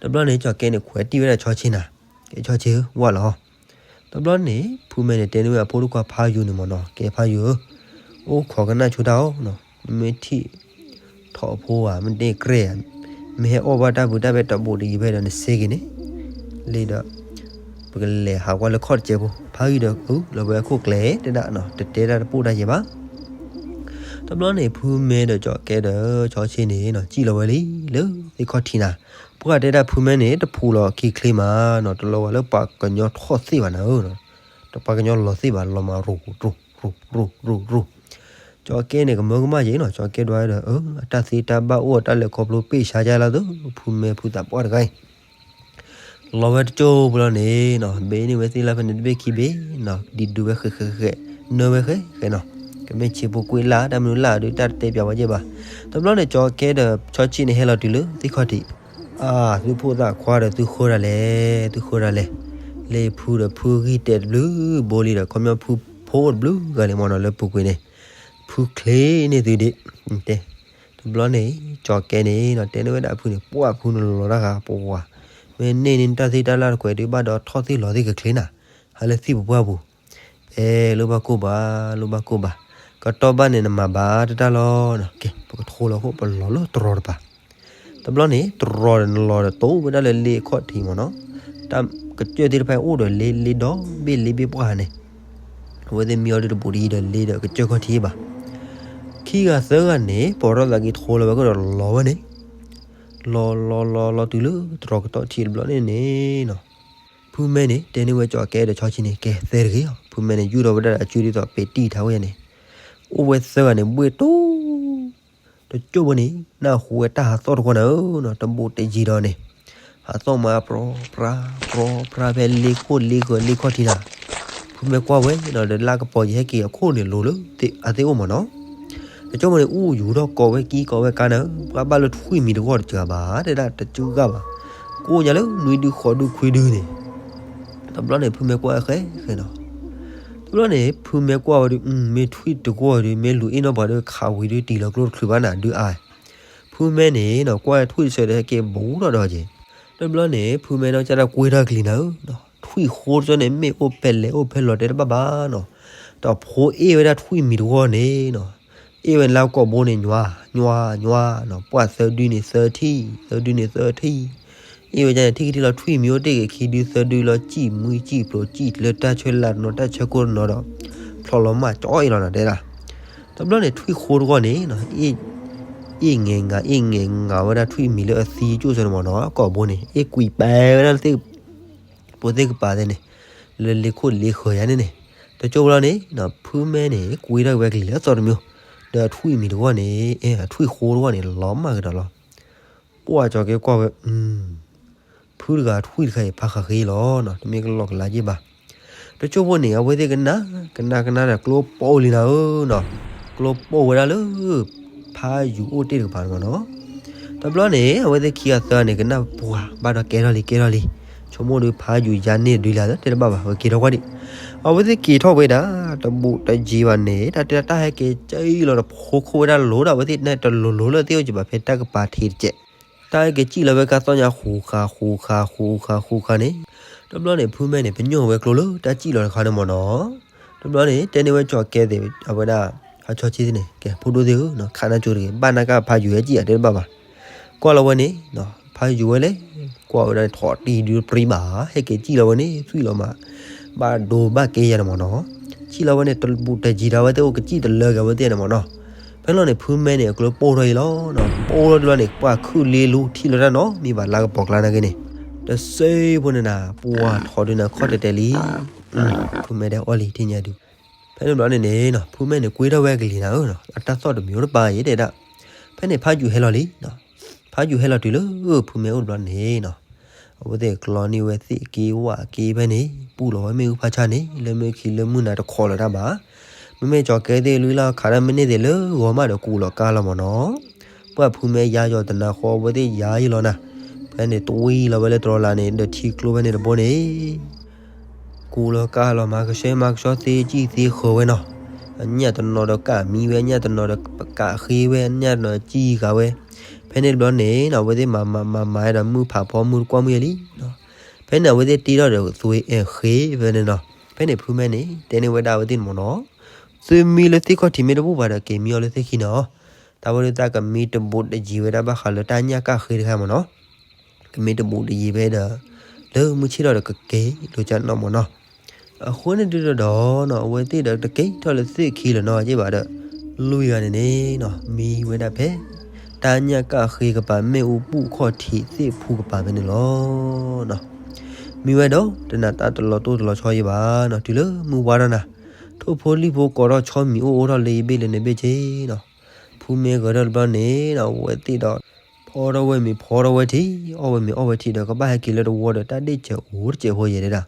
တဘျီန့ၣ် ကၠီၤကဲန့ၣ် ခွဲးတံၢ်ဝဲဒၣ်ဆီဆ့နၤ, ကဲဆီဆ့ဧၢ ဝၢ်လီၤ. တဘျီန့ၣ် ဖုမဲန့ၣ် တဲန့ၢ်ဝဲအဖိဒိၣ်ခွါဖးယိၤန့ၣ်မ့ၢ်နီၤ, ကဲဖးယိၤဧၢ, အိၣ်ခိးကနၣ်ဆိတၢ်အီၤ, မ့ၢ်ထံၣ်ထိးဖိဧါ, မ့ၢ်ဒ့ၣ်ကြဲၢ်ဧါ, မ့ၢ်ဟဲအီၣ်ဘၣ်တၢ်ဘုးတၢ်ဘဲတဘိးတယံၤဖဲဒီးနစ့က့ၤန့ၣ်, လံဒီး ပကလဲၤဟးကွၢ်လၢခီၣ်တစဲးဖိ, ဖးယိၤဒီး အၢ လီၤဝဲအခိၣ်ကျဲတဲဒၣ်နီၤ, တတဲတၢ်တပိၢ်တၢ်ယဲၢ်ဘၣ်. တဘျီန့ၣ် ဖုမဲဒီးကၠီၤကဲဒီး ဆီဆ့န့ၣ်နီၤ စံၣ်လီၤဝဲလံ လၢသ့ၣ်ခီၣ်ထံးနၤ, ပှၢ်တဲဒၣ်ဖုမဲန့ၣ် တဖူးလီၤခံချ့မးနီၤ, တလီၤဂာ်လၢပှၤကညီထီၣ်သ့ၣ်ဘၣ်နၤဧၢ, တပှၤကညီလီၤသ့ၣ်ဘၣ်, လီၤမးရိၤရိၤရိၤရိၤရိၤ. ကၠီကဲန့ၣ် ကမၢကမၣ်ယဲနီၤ, ကၠီကဲဒွးဒီး အတၢ်သ့တၢ်ဘၣ်အိၣ် အတၢ်လဲၤခီဖျိပ့ၢ်ဆါယါလီၤသၢ ဖုမဲဖုသးပှၢ်တဂၤအံၤ လီၤဝဲတကၠိဖိလီၤန့ၣ်နီၤ, ဘ့န့ၢ်ဝဲသ့ၣ်လၢဖဲန့ၣ်တဘ့ၣ်ခံဘ့ၣ်နီၤ, ဒ်ဒုးဝဲဃဲးဃဲးဃဲး, နၢဝဲဃဲးဃဲးနီၤ, ကမ့ၢ်ဆ့ဖိကွ့ၢ်လၢ် တၢ်မနုၤလၢ်ဒုး တၢ်တတဲပၠးဝဲကဲဘၣ်. တဘျီန့ၣ် ကၠီကဲဒီးဆီဆံန့ၣ် ဟဲလီၤတုၤလၢသ့ၣ်ခီၣ်ထံး, အါ သုဖိသၣ်ခွါဒီးသုဃၢဒၣ်လဲၣ်, သုဃၢဒၣ်လဲၣ်, လၢဖုဒီးဖုဂံၢ်တဲာ်တဘျုးဘိလံဒီး ခီပညီဖုဖိတဘျုးဂၤလံမ့ၢ်နီၤ လၢပူၤကွံာ်န့ၣ်, ဖုချ့န့ၢ်သုဒံး, တဲ တဘျီန့ၣ် ကၠီကဲန့ၣ်နီၤ တဲန့ၢ်ဝဲဒၣ်ဖုန့ၣ် ပှၢ်ဖုနလီၤတၢ်ဂၤပဝၤ, မ့ၢ်န့ၢ်န့ၢ်တၢ်သ့တၢ်လၢ်တခွဲးဒုးဘၣ်ဒီးထီၣ်သ့ၣ်လီၤသ့ၣ်ကချ့နၤ, ဟးလၢသ့ၣ်ပပှၢ်ပူၤ, အဲ လိၣ်ဘၣ်ကိၢ်ဘၣ်, လိၣ်ဘၣ်ကိၢ်ဘၣ်, ကတီၢ်ဘၣ်န့ၣ်နမၤဘၣ်တၢ်တၢ်လီၤ, ကဲ ပကထိလီၤခိၣ် ပလီၤလၢတရီတပၤ တဘျီန့ၣ် တရီဒီးနလီၤဒီးတိၢ်ဝဲဒၣ်လၢလ့ခီၣ်ထံးမ့ၢ်နီၤ, တၢ်ကစၢၢ်သ့ၣ်တဖၣ်အိၣ်ဒီးလ့ လ့ဒီဘ့ၣ်လ့ဘ့ၣ်ပှၢ်န့ၣ်, အဝဲသ့ၣ်မံအီၤဒ်တဘူးတယံၤဒီးလ့ဒီးကစၢၢ်ခီၣ်ထံးဘၣ်. ခံဂၤသၢဂၤန့ၣ် ပိာ်ထီၣ်သးက့ၤထိလီၤဝဲကဒီးလီၤဝဲန့ၣ်, လီၤလီၤလီၤလီၤတုၤလၢတရီကတီၢ်ထံးတဘျီန့ၣ်န့ၣ်နီၤ, ဖုမဲန့ၣ် တဲန့ၢ်ဝဲကၠီကဲဒီးဆီဆံန့ၣ် ကဲသဲတဂ့ၤအီၤ, ဖုမဲန့ၣ် ယူၢ်ထီၣ်ဝဲဒၣ်ဒီးအစုဒ်သိးပ့ၤတံၢ်ထါဝဲန့ၣ်, အိၣ်ဝဲသၢဂၤန့ၣ် ဘှ့ၣ်တိၢ် တကၠိၢ်ဖိန့ၣ် နၢ်ဟူဝဲတၢ်ဟးသီၣ်တဂီၢ်နၤဧၢနီၤ, တဘူးတယံၤဒီးန့ၣ်, ဟးသီၣ်မး ပြီပြါ ပြီပြါ ဖဲလ့ခိၣ်လ့ဃၢၤလ့ခီၣ်ထံးနၤ, ဖုမဲကွၢ်ဝဲနီၤ ဒီးလၢကပီၤယံၤဟဲက့ၤအခိၣ်န့ၣ်လိၤလၢအသ့ၣ်အိၣ်မ့ၢ်နီၤ, တကၠိၢ်ဖိန့ၣ် အူယူၤထီၣ်ကိးဝဲကံကိးဝဲကါနၤဧၢ, ပှၤဘၣ်လၢထွံၣ်မံၤတဂီၢ်တစှၤဘၣ် တဲဒၣ်တစှၤဘၣ်, ကိးညါလၢနွံဒုဃိးဒုခွံဒုန့ၣ် တဘျီန့ၣ် ဖုမဲကွၢ်ဃဲဃဲနီၤ, တဘျီန့ၣ် ဖုမဲကွၢ်ဝဲဒုး မ့ၢ်ထွံၣ်တဂီၢ်ဒုး မ့ၢ်လူၤအ့ၣ်နီၢ်ပှၤဒုး ခးဝံၤဒုး တံၢ်လီၤကျိတချုးဘၣ်နၤဒုးအါ, ဖုမဲန့ၣ်နီၤ ကွၢ်ထွံၣ်တဆၢဒီးဟဲက့ၤဘူးထီၣ်ဒီးက့ၤ, တဘျီန့ၣ် ဖုမဲနီၤ ကၢ်တၢ်ကွ့ထီၣ်ကလံၤနၤဧၢ, ထွံၣ်ဃိတကၠိၢ်န့ၣ် မ့ၢ်အိၣ်ဖဲလဲၣ်အိၣ်ဖဲလဲၣ်တဲတဘၣ်ဘၣ်နီၤ, ဒီးဖိအ့ၣ်ဝဲဒၣ်ထွံၣ်မံၤတဂီၢ်န့ၣ်နီၤ, အ့ၣ်ဝဲလၢကိာ်ဘိန့ၣ် ညွၤ ညွၤ ညွၤနီၤ, ပှၢ်သၢဒုန့ၣ်သၢထံၣ် သၢဒုန့ၣ်သၢထံၣ် အ့ၣ်ဝဲဒၣ်န့ၣ် ထံၣ်ကထံၣ်လီၤ ထွံၣ်မံၤအိၣ်တ့ၢ်ဂ့ၤခံဒုသၢဒုလီၤ စံၣ်မှံစံၣ်ပျိၤစံၣ်လၢတၢ်ဆၢလၢ်တနီၤ တၢ်ဆၢကိၢ်တနီၤဒီး ဖျိးလီၤမၢ်ကၠီအ့ၣ်လီၤနၤတဲဒၣ်, တဘျီန့ၣ် ထွံၣ်ဃိတဂီၢ်န့ၣ်နီၤ အ့ၣ် အ့ၣ်ငဲၤငၤ အ့ၣ်ငဲၤငၤဝဲဒၣ်ထွံၣ်မံၤလၢအသံကၠိၢ်စၢၤန့ၣ်မ့ၢ်နီၤ ကိာ်ဘိန့ၣ် အ့ၣ်ကွံာ်ပဲဝဲဒၣ်လၢသ့ၣ် ပိာ်သ့ၣ်ကပၤသ့ၣ်န့ၣ် လၢလ့ခိၣ်လ့ဃၢၤယါန့ၣ်န့ၣ်, တကၠိၢ်လီၤန့ၣ် ဖုမဲန့ၣ် ကွ့ထီၣ်ဝဲကလံၤလၢအသီတမံၤ, ဒီးထွံၣ်မံၤတဂီၢ်န့ၣ် ထွံၣ်ဃိတဂီၢ်န့ၣ် လီၤမၢ်ကဒီးလီၤ. ပှၢ်ကၠီၤက့ၤကွၢ်ဝဲ ဖုတဂၤထွံၣ်တခါအံၤ ဖးဃးဃ့လီၤနီၤ, တမ့ၢ်ကလီၢ်ကလါက့ဘၣ်. တကၠိၢ်ဖိန့ၣ် အဝဲသ့ၣ်ကနၣ် ကနၣ်ကနၣ်ဒီးကျိပိၢ်လံနၤဧၢနီၤ, ကျိပိၢ်ဝဲဒၣ်လၢ ဖးယူၤအိၣ်တ့ၢ်တကပၤန့ၣ်မ့ၢ်နီၤ. တဘျီန့ၣ် အဝဲသ့ၣ်ခံဂၤသၢဂၤန့ၣ် ကနၣ်ပှၤဘၣ်ဒီးကဲထီၣ်လံ ကဲထီၣ်လံ, ဆိကမိၣ်ဒီးဖးယူၤယါန့ၢ်ဒုးလံ တဲတဘၣ်ဘၣ် ဝဲက့ၤထီၣ်ကွၢ်ဒံး. အဝဲသ့ၣ်က့ၤထီၣ်ဝဲဒၣ် တဘူးတယံၤဘၣ်န့ၣ် တၢ်တဲတၢ်ဟဲက့ၤစံၣ်လီၤတဖိခိၣ်ဝဲဒၣ်လိၤဒီး အဝဲသ့ၣ်န့ၣ်တလိၤလိၤလၢသ့ၣ်အိၣ်ကဘၣ်ဖဲတၢ်ကပၤထံးတကဲး တၢ်ဟဲက့ၤစံၣ်လီၤဝဲကါသီၣ်ညါ ဃူဃာ် ဃူဃာ် ဃူဃာ် ဃူဃာ်န့ၣ်, တဘျီန့ၣ် ဖုမဲန့ၣ် ပညိၣ်ဝဲကျိလၢတၢ်စံၣ်လီၤတခါန့ၣ်မ့ၢ်နီၤ. တဘျီန့ၣ် တဲန့ၢ်ဝဲကၠီၤကဲသ့ၣ် အဝဲဒၣ် ဟးဆီဆ့သ့ၣ်န့ၣ် ကဲ ဖိဒိၣ်သ့ၣ်ဧၢ, ခးနၢ်ကၠိတဂ့ၤ, ဘၣ်နၢ်ကၣ်ဖးယူၤဟဲစံၣ်ဧါ တဲတဘၣ်ဘၣ်. ကွၢ်လီၤဝဲန့ၣ် ဖးယူၤဝဲလဲၣ်, ကွၢ်ဝဲဒၣ်န့ၣ် ထိးတံၢ်ဒုးပြံဘၣ်, ဟဲက့ၤစံၣ်လီၤဝဲန့ၣ် သွံၣ်လီၤမး, ဘၣ်ဒိဘၣ်ကဲယါန့ၣ်မ့ၢ်နီၤ. စံၣ်လီၤဝဲန့ၣ် တဘူးတယံၤဒီး အဝဲသ့ၣ်အိၣ်ကစံၣ်တလၢက့ၤအဝဲသ့ၣ်န့ၣ်မ့ၢ်နီၤ. ဖဲလီၤန့ၣ် ဖုမဲန့ၣ် အကျိပိၢ်ထီၣ်အံၤလီၤ. ပိၢ်ထီၣ်ဒုးလီၤန့ၣ် ပှၢ်ခုၣ်လ့လိထံၣ်လီၤတၢ်နီတမံၤဘၣ် လၢကပီၤကျါနာ်က့န့ၣ်, တစဲးဖိန့ၣ်နၤ ပှၢ်ထိးဒုးနၤခီၣ်တဲာ်တဲာ်လံ. ဖုမဲဒဲးအီၣ်လံထံၣ်ညါဒုး. ဖဲန့ၣ်ဘျီန့ၣ်န့ၣ် ဖုမဲန့ၣ် ကွ့ထီၣ်ဝဲကလံၤနၤဧၢ, အတၢ်သီၣ်တမံၤတပၤအံၤတဲဒၣ်. ဖဲန့ၣ်ဖးယူၤဟဲလီၤလံ. ဖးယူၤဟဲလီၤတုၤလၢ ဖုမဲအိၣ်တဘျီန့ၣ်နီၤ, အဝဲသ့ၣ်ကျီန့ၢ်ဝဲသ့ၣ်က့ဝၣ်က့ဖဲန့ၣ် ပူၣ်လီၤဝဲမ့ၣ်အူဖးဆါန့ၣ် လၢမ့ၢ်ခံလၢမုၢ်နၤတခိးလၢၤတၢ်ဘၣ်. မ့မ့ၢ်ကၠီၤကဲသ့ၣ် လုၢ်လၢ်ခးတၢ်မ့ၢ်န့ၢ်သ့ၣ်လၢဂီၤမးဒီး ကူးလီၤကါလီၤမ့ၢ်နီၤ. ပှၢ်ဖုမဲယါယီၤတနၤဃီ အဝဲသ့ၣ်ယါယံလီၤနၤ, ဖဲန့ၣ် တွံၢ်လီၤဝဲလၢတြီလာ်န့ၣ် ဒီးထံကျိဖဲန့ၣ်တဘိန့ၣ် ကူးလီၤကါလီၤ မၤကဆှဲမၤကဆှီသ့စံၣ်သ့ဃၢၤဝဲနီၤ. အညၣ်တနီၤဒီးကးမံဝဲ အညၣ်တနီၤဒီးကးဃ့ဝဲ အညၣ်တနီၤဒီးစံၣ်ဃာ်ဝဲ. ဖဲန့ၣ်တဘျီန့ၣ်နီၤ အဝဲသ့ၣ်မၤမၤမၤမၤဒီးမုၢ်ဖးဖီမုၢ်တကွၢ်မုၢ်ယဲလံနီၤ. ဖဲန့ၣ် အဝဲသ့ၣ်တ့ထီၣ်ဒီးသွံၣ်အဲၣ်ဃ့ဖဲန့ၣ်နီၤ. ဖဲန့ၣ်ဖုမဲန့ၣ် တဲန့ၢ်ဝဲဒၣ်အဝဲသ့ၣ်န့ၣ်မ့ၢ်နီၤ, သုမံလၢသ့ၣ်ခီၣ်ထံးမ့ၢ်တဘူၣ်ဘၣ်ဒီး က့ၤမံအီၤလၢသ့ၣ်ခံနီၤ. တၢ်ဝဲဒၣ်တၢ်ကမံတဘူးတယံၤဝဲဒၣ်ဘၣ်ဃးလၢတၢ်ညၣ်ကးဃ့တခါမ့ၢ်နီၤ. ကမံတဘူးတယံၤဝဲဒီး လၢမုၢ်ဆ့ၣ်ထီၣ်ဒီးကက့ၤလိာ်ကၠၢနီၤမ့ၢ်နီၤ. အဃိန့ၣ်ဒုးဒီးနီၤ အဝဲသ့ၣ်ဒီးတက့ၤထီၣ်လၢသ့ၣ်ခံလၢၤနီၤက့ဘၣ်ဒီး လွံၢ်ဂၤန့ၣ်န့ၣ်နီၤ မံဝဲဒၣ်ဖဲ တၢ်ညၣ်ကၣ်ဃ့ကပၤ မ့ၣ်အူပူၣ်ခီၣ်ထံးသ့ၣ်ဖူကပၤဖဲန့ၣ်လီၤ. မံဝဲဒီး တနၤတၢ်တလီၤတိၢ်တလီၤဆီယံၤဘၣ်နီၤ, တုၤလၢမုၢ်ဝါထီၣ်နၤ, ထိၣ်ဖိလံၣ်ဖိကိးထီၣ်ဆီမံၤအိၣ်အိၣ်ထီၣ်လၢယဘ့ၣ်လၢန့ၣ်ဘ့ၣ်က့နီၤ, ဖုမဲဂဲၤထီၣ်တဘျီန့ၣ်နီၤ, အဝဲသ့ၣ်ဒီး ဖီထီၣ်ဝဲမ့ၤဖီထီၣ်ဝဲထံ, အီၣ်ဝဲမ့ၤအီၣ်ဝဲထံဒီး ကဘၣ်ဟဲက့ၤလၢတဝီဒီး တၢ်ဒ့ၣ်စဲးအိၣ်တစဲးဖိယဲၤဒၣ်.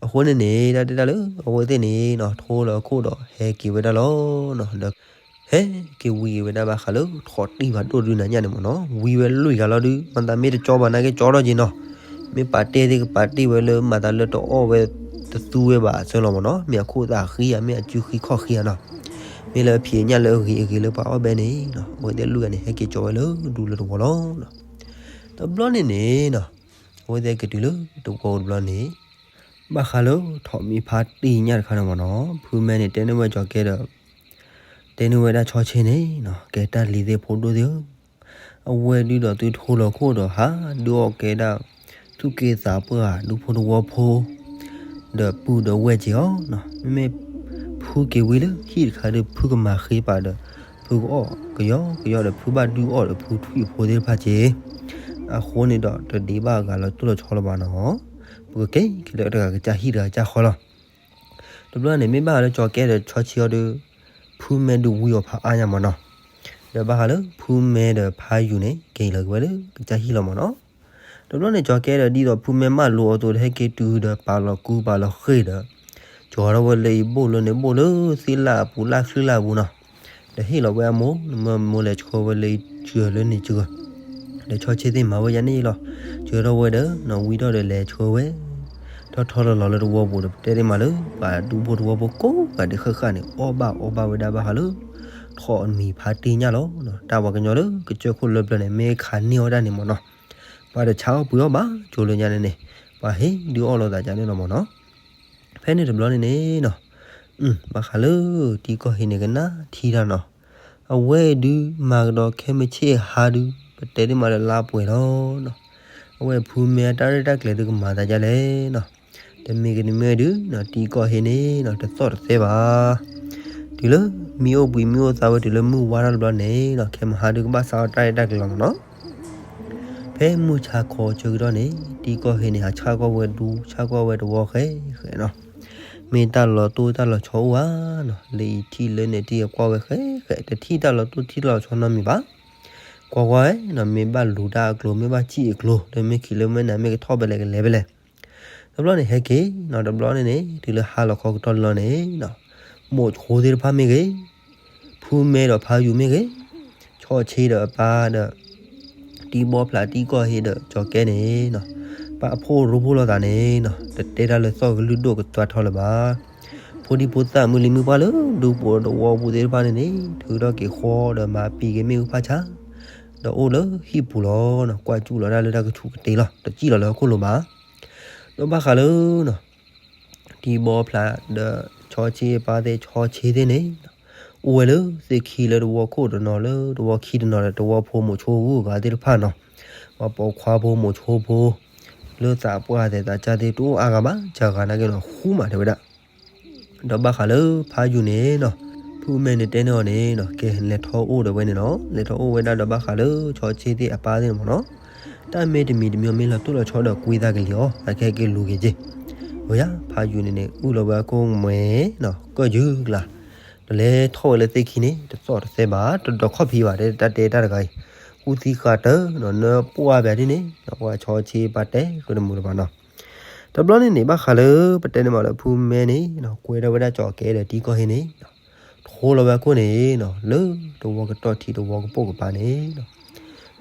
အဃိန့ၣ်န့ၣ် တၢ်တဲတၢ်လၢ အဝဲသ့ၣ်န့ၣ်နီၤ ထိလၢအခိၣ်ဒီးဟဲက့ၤဝဲဒၣ်လီၤနီၤ, ဒီး ဟဲက့ၤဝံၤက့ၤဝဲဒၣ်ဘၣ်ဃးလၢ ထီၣ်တံၢ်ဘၣ်ဒိၣ်ဒုနၤညၣ်န့ၣ်မ့ၢ်နီၤ, ဝံၤဝဲလွံၢ်ဂၤလီၤဒုး မၤသးမ့ၢ်တကၠီဘၣ်နာ်က့ကၠီထီၣ်က့ၤနီၤ, မ့ၢ်ပာ်တ့ၢ်သ့ၣ်ကပာ်တ့ၢ်ဝဲလၢ မၤသးလၢတအီၣ်ဝဲတသူဝဲဘၣ်အဆၢလီၤမ့ၢ်နီၤ, မ့ၢ်အခိၣ်သးဃံဧါ မ့ၢ်အစုဃံခီၣ်ဃံဧါနီၤ, မ့ၢ်လၢအဖံးအညၣ်လၢအဂ့ၤအဂ့ၤလၢပှၤအီၣ်ဘဲန့ၣ်နီၤ, အဝဲသ့ၣ်လွံၢ်ဂၤန့ၣ် ဟဲက့ၤကၠီဝဲလၢဒူလၢတဝီလီၤနီၤ. တဘျီန့ၣ်န့ၣ်နီၤ အဝဲသ့ၣ်ကတုၤလၢတဝီတဘျီန့ၣ် ဘၣ်ဃးလၢထီၣ်မံၤဖါတံၢ်ညၣ်တခါန့ၣ်မ့ၢ်နီၤ, ဖုမဲန့ၣ်တဲန့ၢ်ဝဲကၠီၤကဲဒီး တဲန့ၢ်ဝဲဒၣ်ဆီဆ့န့ၣ်နီၤ, ကဲတၢ်လံၤသ့ၣ်ဖိဒိၣ်သ့ၣ်ဧၢ, အဝဲဒုဒီးသုထိလီၤခိၣ်ဒီးဟးဒုးအီၣ်ကဲဒၣ် သူၣ်က့သးပှၢ်ဒူဖိတဝီဖိ ဒီးပုၢ်ဒီးဝဲၢ်က့ၤအီၤနီၤ, မ့မ့ၢ်ဖုက့ၤဝံၤလၢဟံၣ်တခါဒီး ဖုကမၤဃ့ပာ်ဒီး ဖုကအီၣ်ကယီကယီဒီး ဖုဘၣ်ဒုးအီၣ်ဒီးဖုထွံၣ်ဖိသ့ၣ်တဖၣ်က့ၤ, အဃိန့ၣ်ဒီး တဒံးဘၣ်အဂၤလီၤတိၢ်လီၤဆီလၢၤဘၣ်နီၤ, ပကက့ၤက့ၤလၢတဂၤကစၢ်ဟံၣ်တဂၤကစၢ်ဃီလီၤ. တဘျီန့ၣ် မ့ၢ်ဘၣ်ဃးလၢကၠီၤကဲဒီးဆီဆ့အီၤဒီး ဖုမဲဒုးဝံအီၤဖးအါညါမ့ၢ်နီၤ, ဒီးဘၣ်ဃးလၢဖုမဲဒီးဖးယူၤန့ၣ် က့ၤလီၤက့ၤဝဲလၢကစၢ်ဟံၣ်လီၤမ့ၢ်နီၤ. တဘျီန့ၣ် ကၠီၤကဲဒီး ဒ်သိးဖုမဲမၢလိာ်အသိးဒီး ဟဲက့ၤတုၤဒီး ပာ်လီၤကူပာ်လီၤဃ့ၢ်ဒီး ကၠီၤထီၣ်ဝဲလၢအဘိၣ်လၢန့ၣ်ဘိၣ်လၢသ့ၣ်လၣ်အပူၤ လၢချၢၣ်လၣ်အပူၤနီၤ, ဒီးဟ့ၣ်လီၤဝဲအမိၢ် နမ့ၢ်မိၢ်လဲၤဆှၢဝဲလၢအံၤစှၤလၢန့ၣ်စှၤ ဒီးဆီဆ့သ့ၣ်မၤဝဲယါန့ၣ်လီၤ. ဆှၢထီၣ်ဝဲဒီး ဝံထီၣ်ဒီးလဲၤဆှၢဝဲ ထီၣ်ထီၣ်လီၤလီၤလၢတဝီပူၤဒီး ပတဲသ့ၣ်မးလၢ ပှၤဒူဖိတဝီဖိကိးဂၤဒဲးဃၣ်ဃၣ်န့ၣ် အီၣ်ဘၣ်အီဘၣ်ဝဲဒၣ်ဘၣ်ဃးလၢ ထီၣ်မံၤဖါတံၢ်ညၣ်လီၤ. တၢ်ပှၤကညီလၢကစၢၢ်ခိၣ်လၢပျၢၤန့ၣ် မ့ၢ်ခးန့ၢ်အီၣ်တၢ်န့ၣ်မ့ၢ်နီၤ, ပှၤတဆါအီၣ်ပှ့ၤအီၣ်ဘၣ် ကၠိလၢညါန့ၣ်န့ၣ် ပှၤဟ့ၣ်ဒုးအီၣ်လိာ်သးကန့ၣ်လီၤမ့ၢ်နီၤ. ဖဲန့ၣ်တဘျီန့ၣ်န့ၣ်နီၤ ဘၣ်ဃးလၢ တံၤကီၢ်ဟ့ၣ်န့ၣ်ကနၣ်ထံတၢ်နီၤ, အဝဲဒုးမၤကဒီးခဲမုၢ်ဆ့ၣ်ဟါဒုး ပတဲသ့ၣ်မးလၢလါပှဲၤလီၤနီၤ. အဝဲဖုမဲအတၢ်ရဲၣ်တၢ်ကျဲၤဒုးကမၤသးဒ်လဲၣ်နီၤ, တမ့ၢ်ကနမ့ၢ်ဒုးနီၤ တံၤကီၢ်ဟ့ၣ်န့ၣ်နီၤ တသီၣ်တသဲဘၣ်. တုၤလၢမံအိၣ်ဘှံးမံအိၣ်သါဝဲတုၤလၢမုၢ်ဝါထီၣ်တဘျီန့ၣ်နီၤ ခဲမုၢ်ဟါဒုးကဘၣ်စးအီၣ်တၢ်ရဲၣ်တၢ်ကျဲၤလီၤမ့ၢ်နီၤ. ဖဲမုၢ်ဆါခီဆၢကတီၢ်န့ၣ် တံၤကီၢ်ဟ့ၣ်န့ၣ် ဟးဆှၣ်ကွၢ်ဝဲဒူ ဆှၣ်ကွၢ်ဝဲတဝီဃဲဃဲနီၤ, မ့ၢ်တၢ်လီၤတိၢ်တၢ်လီၤဆီအိၣ်ဧါနီၤ, လၢအံၤထံၣ်လၢန့ၣ်ထံၣ်အကွၢ်ဝဲဃဲဃဲ တထံၣ်တၢ်လီၤတိၢ်ထံၣ်တၢ်လီၤဆီနီတမံၤဘၣ်. ကွၢ်ကွၢ်နီၤ မ့ၢ်ဘၣ်လူၤတၢ်အကျိၤ မ့ၢ်ဘၣ်စံၣ်အကျိၤ ဒီးမ့ၢ်ခံးလၢမ့ၢ်နၤမ့ၢ်ကထီၣ်ဖဲလဲၣ်ကလဲၤဖဲလဲၣ် တဘျီန့ၣ်ဟဲက့ၤနီၤ တဘျီန့ၣ်န့ၣ် တုၤလၢဟါလီၤခီကတီၢ်လီၤန့ၣ်နီၤ, မိၤဆိသ့ၣ်တဖၣ်မ့ၢ်ဂ့ၤ, ဖုမဲဒီးဖးယူၤမ့ၢ်ဂ့ၤ, ဆီဆ့ဒီးအပၢ်ဒီး တံၤဘီဖျးတံၤကီၢ်ဟ့ၣ်ဒီးကၠီၤကဲန့ၣ်နီၤ, ပာ်ဖှိၣ်ရိဖှိၣ်လိာ်သးန့ၣ်နီၤ တတဲတၢ်လၢသီၣ်ကလုၢ်ဒိၣ်ကသွါထီလၢၤဘၣ်. ဖိဒံဖိသၣ်မုၢ်လံၤမုၢ်ပှၢ်လၢဒူပူၤတဝီပူၤသ့ၣ်တဖၣ်န့ၣ်န့ၣ် ထုးထီၣ်က့ၤဃီဒီးမၤပံာ်က့ၤမ့ၣ်အူဖးဆါ ဒီးအိၣ်လၢဟံၣ်ပူၤလီၤနီၤ, ကွၢ်စူၣ်လီၤတၢ်လၢတၢ်ကဆူးကတ့ၤလီၤ တစံၣ်လီၤလၢဟီၣ်ခိၣ်လိၤဘၣ်. ဒီးဘၣ်ဃးလၢနီၤ တံၤဘီဖျးဒီးဆီဆ့အပၢ်သ့ၣ် ဆီဆ့သ့ၣ်န့ၣ် အိၣ်ဝဲလၢသ့ၣ်ခံလၢတဝီခိၣ်တနီၤလၢတဝီခံတနီၤဒီးတဝီဖိမိၤဆိဂုၤဂၤသ့ၣ်တဖၣ်နီၤ, ပှၤပိာ်ခွါဖိမိၤဆိဖိ လၢသးပှၢ်သဲးသးစၢ်သ့ၣ်တအိၣ်အါဂၤဘၣ် စှၤဂၤနာ်က့နီၤ ဃူမးတဲဝဲဒၣ်. ဒီးဘၣ်ဃးလၢဖးယူၤန့ၣ်နီၤ, ဖုမဲန့ၣ်တဲန့ၢ်အီၤန့ၣ်နီၤ ကဲလဲၤထီၣ်အိၣ်ဒီးဝဲန့ၣ်လီၤ. လဲၤထီၣ်အိၣ်ဝဲဒၣ်ဒီးဘၣ်ဃးလၢဆီဆ့သ့ၣ်အပၢ်သ့ၣ်န့ၣ်မ့ၢ်နီၤ, တၢ်မ့ၢ်တမံၤတမံၤမ့ၢ်လီၤတိၢ်လီၤဆီဒီးကွံသးကလံၤအီၤ သးကဟဲက့ၤလူၤက့ၤက့ၤ, အယါဖးယူၤန့ၣ်န့ၣ် အုၣ်လီၤဝဲအခိၣ်မဲနီၤ ကၢၣ်ယုၢ်ကျါ ဒီးလဲၤထီၣ်ဝဲလၢသ့ၣ်ခံန့ၣ် တသီၣ်တသဲဘၣ် တဒီးခီၣ်ဖံးဘၣ် တဲတၢ်တဲတၢ်တဂၤအံၤ, ဃူသံဃာ်တၢ်နီၤ နပှၢ်ဘၣ်ဒ်န့ၣ် ပှၤဆီဆ့ပၢ်တဲဃုတမုာ်တဘၣ်နီၤ. တဘျီန့ၣ်န့ၣ် ဘၣ်ဃးလၢပတဲန့ၣ်မးလၢဖုမဲန့ၣ်နီၤ ကွဲထီၣ်ဝဲဒၣ်ကၠီၤကဲဒီးတံၤကီၢ်ဟ့ၣ်န့ၣ်နီၤ ထိလီၤဝဲအခိၣ်န့ၣ်နီၤ လၢတဝီကတီၢ်ထံတဝီကပိာ်ကပၤန့ၣ်နီၤ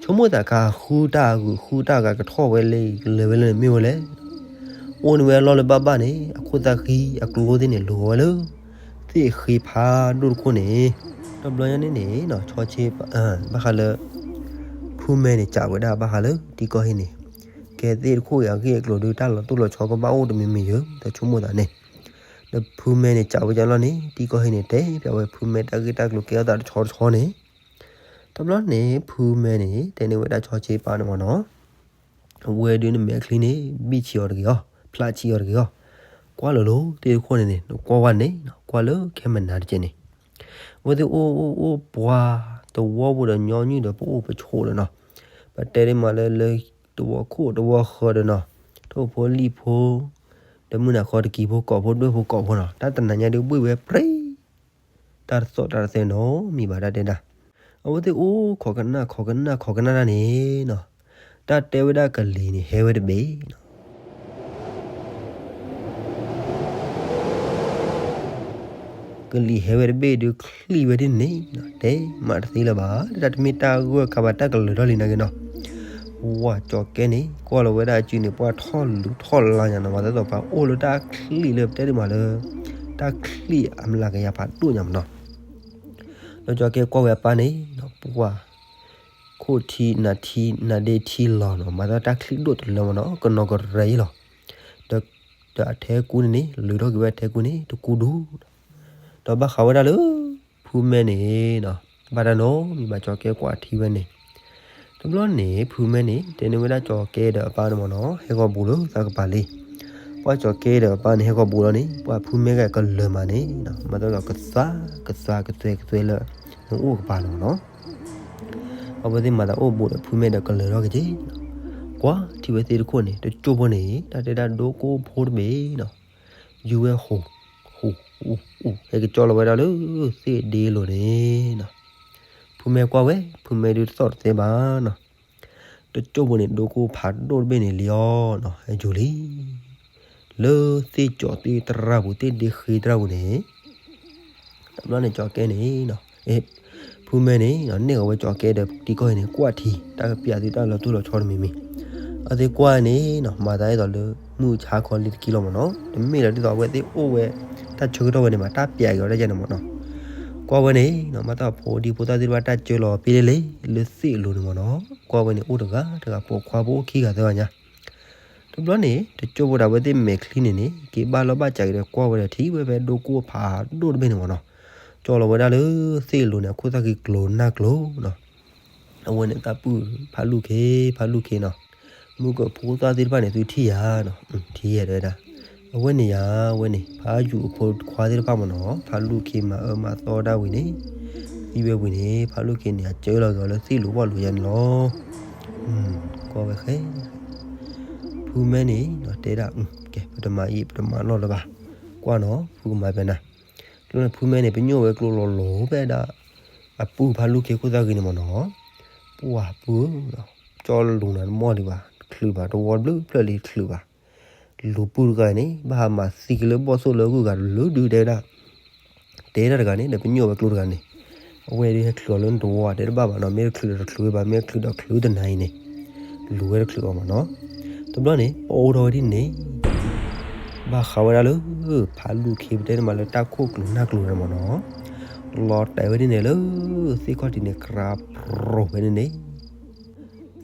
ဆိကမိၣ်သးခါဃုတၢ်အဂုာ်ဃုတၢ်အဂၤကထီၣ်ဝဲလၢကလဲၤဝဲလၢန့ၣ် မ့ၢ်ဝဲလဲၣ် အိၣ်န့ၢ်ဝဲအလီၢ်လၢဘၣ်ဘၣ်န့ၣ် အခိၣ်သၣ်ဃံအကျိသ့ၣ်န့ၣ် လိၤဝဲလၢ သ့ၣ်ဃ့ဖးဒိၣ်တခိၣ်န့ၣ်, တဘျီညါန့ၣ်န့ၣ်နီၤ ဆီဆ့ ဘၣ်ဃးလၢ ဖုမဲန့ၣ် စံးဝဲဒၣ်ဘၣ်ဃးလၢတံၤကီၢ်ဟ့ၣ်န့ၣ်, ကဲသ့ၣ်တခိၣ်အံၤအဂ့ၢ်အကျိၤဒုး တၢ်လီၤတိၢ်လီၤဆီကဘၣ်အိၣ်တမံၤမံၤယၢၤ တဆိကမိၣ်သးန့ၣ်, ဒီးဖုမဲန့ၣ်စံးဝဲဒၣ်လီၤန့ၣ် တံၤကီၢ်ဟ့ၣ်န့ၣ် တဲဖျါဝဲဖုမဲတၢ်ဂ့ၢ်တၢ်ကျိၤကဲထီၣ်သးတဆီတဆီန့ၣ်, တဘျီန့ၣ် ဖုမဲန့ၣ် တဲန့ၢ်ဝဲဒၣ်ဆီဆ့ပၢ်န့ၣ်မ့ၢ်နီၤ အဝဲဒုးနမဲာ်ချံန့ၣ် ဘံၣ်ဆံးအီၤတဂ့ၤအီၤ ဖျးဆံးအီၤတဂ့ၤအီၤ, ကွၢ်လၢလိၤသ့ၣ်တခိၣ်န့ၣ်န့ၣ် နကွၢ်ဝဲန့ၣ် ကွၢ်လၢခဲမနၤတကဲန့ၣ်, အဝဲသ့ၣ်အိၣ်အိၣ်အိၣ်ပှၤ တဝီပူၤဒီးညီနုၢ်ဒီးပအိၣ်ပဆိးဒီးနီၤ, ပတဲဒ်မးလၢလၢတဝီခိၣ်တဝီဃၢၤဒီးနီၤ, ထိၣ်ဖိလံၣ်ဖိ ဒီးမုၢ်နၤဃီတကံၤဖိကိးဖိဒွဲၣ်ဖိကိးဖိနီၤ, တၢ်တနၤညါဒုးဘှ့ၣ်ဝဲပြ့ တၢ်တသီၣ်တၢ်တသဲနီတမံၤဘၣ်တၢ်တဲဒၣ်. အဝဲသ့ၣ်အိၣ်ခိးကနၣ်ခိးကနၣ်ခိးကနၣ်တၢ်န့ၣ်နီၤ, တၢ်တဲဝဲဒၣ်ကလံၤန့ၣ်ဟဲဝဲတဘ့ၣ်နီၤ. ကလံၤဟဲဝဲတဘ့ၣ်ဒုးချံၣ်ဝဲဒ်န့ၣ်နီၤ, တဲမးတသ့လၢၤဘၣ်, တၢ်တမ့ၢ်တၢ်ဂၢၢ်ခါဘၣ် တၢ်ကလၢၤထီၣ်လံနာ်က့နီၤ. ဝၤကၠီၤကဲန့ၣ် ကွၢ်လီၤဝဲဒၣ်အစုန့ၣ် ပှၢ်ထီၣ်လူၤထီၣ်လါညါနီၤ, မၤသးသီပှၤအိၣ်လၢတၢ်ချံၣ်လၢပတဲဒ်မးလၢ တၢ်ချံၣ်အမျးကယၤဖးဒိၣ်ညါမးနီၤ. ဒီးကၠီၤကဲကွၢ်ဝဲအပၢ်န့ၣ်နီၤ, ပှၢ် ခိၣ်ထံနၤထံနၤဒ့ထံလီၤနီၤ, မၤသးတၢ်ချံၣ်ဒိၣ်တလၢမးနီၤ, ကနီၤကရဲအံၤလီၤ. ဒီး ဒီးအထဲကူန့ၣ်န့ၣ် လုၢ်ထီၣ်က့ၤဝဲအထဲကူန့ၣ် တကူဒူၣ်ဒီး ဒီးဘၣ်ဃးဝဲဒၣ်လၢ ဖုမဲန့ၣ်နီၤ, ဘၣ်တၢ်နီတမံၤဘၣ် ကၠီၤကဲကွၢ်ထံဝဲန့ၣ်. တဘျီန့ၣ် ဖုမဲန့ၣ် တဲန့ၢ်ဝဲဒၣ်ကၠီၤကဲဒီးအပၢ်န့ၣ်မးနီၤ, ဟဲဂီၤဘူးလၢသးကပၤလံ. ပှၢ်ကၠီၤကဲဒီးအပၢ်န့ၣ် ဟဲဂီၤဘူးလီၤန့ၣ် ပှၢ်ဖုမဲဂၤကလၢၤမးန့ၣ်နီၤ, မၤသးဒီးကသါကသါကသွဲကသွဲလၢ နအိၣ်ကပၤန့ၣ်မးနီၤ. အဝဲသ့ၣ်မၤသးအိၣ်ဘူးဒီးဖုမဲဒီးကလၢၤထီၣ်က့ၤက့ၤနီၤ, ကွၢ်ထံဝဲသ့ၣ်တခိၣ်န့ၣ် တကၠိၢ်ဖိန့ၣ် တၢ်တဲဒၣ်ဒိကိၢ်ဖိတဘ့ၣ်နီၤ, ယူၤဝဲဟူး ဟူး အူ အူ ဟဲကကၠီလီၤဝဲဒၣ်လၢ သ့ၣ်ဒ့လိၤန့ၣ်နီၤ. ဖုမဲကွၢ်ဝဲ ဖုမဲဒုးတသီၣ်တသဲဘၣ်နီၤ, တကၠိၢ်ဖိန့ၣ် ဒိကိၢ်ဖးဒိၣ်တဘ့ၣ်န့ၣ်လံအီၤနီၤ, ဟဲယူၤလံ လၢသ့ၣ်ကၠီၤသ့ၣ်တရၣ်ပူၤ သ့ၣ်ဒ့ဃ့တရၣ်ပူၤန့ၣ် တဘျီန့ၣ် ကၠီၤကဲန့ၣ်နီၤ, ဖုမဲန့ၣ်နီၤ နဲၣ်အီၤဝဲကၠီၤကဲဒီးတံၤကီၢ်အံၤန့ၣ် ကွၢ်ထံ တၢ်ကပျးသုတၢ်လီၤတိၢ်လီၤဆီတမံၤမံၤ. အဝဲသ့ၣ်ကွၢ်န့ၣ်နီၤ မၤသးဒ်သိးလၢ မုၢ်ဆါခီလံတကံလီၤမးနီၤ, တမ့ၢ်လၢဒ်သိးအဝဲသ့ၣ်အိၣ်ဝဲ တၢ်ဆၢကတီၢ်ဝဲန့ၣ်ဘၣ် တၢ်ပျးက့ၤအီၤတၢ်ယဲန့ၣ်မးနီၤ. ကွၢ်ဝဲန့ၣ်နီၤ မၤသးဖိဒံဖိသၣ်သ့ၣ်တဖၣ်တၢ်ကၢလီၤပ့လဲၣ်လဲၣ် လၢသ့ၣ်အလိၤန့ၣ်မးနီၤ. ကွၢ်ဝဲန့ၣ်အိၣ်တဂၤတဂၤ ပိာ်ခွါဖိအိၣ်ခံဂၤသၢဂၤညါ တဘျီန့ၣ် တကၠိၢ်ဖိဒီးအဝဲသ့ၣ်မဲာ်ချံန့ၣ်န့ၣ် က့ၤဘၣ်လီၢ်ဘၣ်စးက့ၤဒီး ကွၢ်ဝဲဒီးထံၣ်ဝဲဖဲဒိကိၢ်ဖးဒိၣ်တဘ့ၣ်န့ၣ်မးနီၤ, ကၠီလီၤဝဲဒၣ်လၢသ့ၣ်အလိၤန့ၣ် အခိၣ်သၣ်ဃံကျိၤနၢ်ကျိၤနီၤ. အဝဲန့ၣ်သးပုၢ်ဖးလူၢ်ခ့ ဖးလူၢ်ခ့နီၤ, မုၢ်ကဖိသၣ်သ့ၣ်တဖၣ်န့ၣ် သုထံၣ်ယၤနီၤ, ထံၣ်ယၤတဲဝဲဒၣ်, အဝဲန့ၣ်ယၤ အဝဲန့ၣ် ဖးယူၤအဖိခွါသ့ၣ်တဖၣ်မးနီၤ, ဖးလူၢ်ခ့မၤအၢမၤသီဒၣ်ဝံၤန့ၣ် သံဝဲဝံၤန့ၣ် ဖးလူၢ်ခ့န့ၣ် အကၢလီၤက့ၤအီၤလၢသ့ၣ်လိၤဘၣ်လိၤယါန့ၣ်လီၤ. ကွၢ်ဝဲဃဲ ဖုမဲန့ၣ်နီၤ တဲဒၣ်, ကဲ ပတမၤအံၤ ပတမၤလီၢ်လၢၤဘၣ်, ကွၢ်နီၤ ဖုကမၤဖဲနၤ. ကျိန့ၣ် ဖုမဲန့ၣ် ပညိၣ်ဝဲကျိလီၤလီၤဖဲဒၣ် အပုၢ်ဖးလူၢ်ခ့ခိၣ်သၣ်ဂ့ၤန့ၣ်မးနီၤ, ပှၢ်ပုၢ်ဧၢ, ကၠီလူၤနၤတမီၢ်ဒံးဘၣ်, တချုးဘၣ်, တဝီတဘျုးဖျၢၣ်လံတချုးဘၣ်. လူၤပုၢ်တဂၤန့ၣ် ဘၣ်ဟးမၤသံက့ၤလၢဘီၣ်သိၣ်လၢအဂုၤအဂၤတဘျုးဒုးတဲဝဲဒၣ် တဲဒၣ်တဂၤန့ၣ် ဒီးပညိၣ်ဝဲကျိတဂၤန့ၣ်, အဝဲဒုးဟဲချုးအီၤလၢနတဝီ တဲတဘၣ်ဘၣ်နီၤ, မ့ၢ်တချုးဒီးတချုးဝဲဘၣ်, မ့ၢ်တချုးဒီးချုးတနၤအံၤန့ၣ်, လူၤဝဲတချုးအီၤမးနီၤ. တဘျီန့ၣ် ပအိၣ်ထီၣ်ဝဲဒ်န့ၣ် ဘၣ်ဃးဝဲဒၣ်လၢ ဖးလူၢ်ခ့ပတဲန့ၣ်မးလၢတၢ်ခိၣ်ကျိၤနၢ်ကျိၤန့ၣ်မးနီၤ, လီၤတဲာ်ဝဲဒ်န့ၣ်လၢ သ့ၣ်ခီၣ်ထံးန့ၣ် ကြးပြိၤဝဲန့ၣ်န့ၣ်,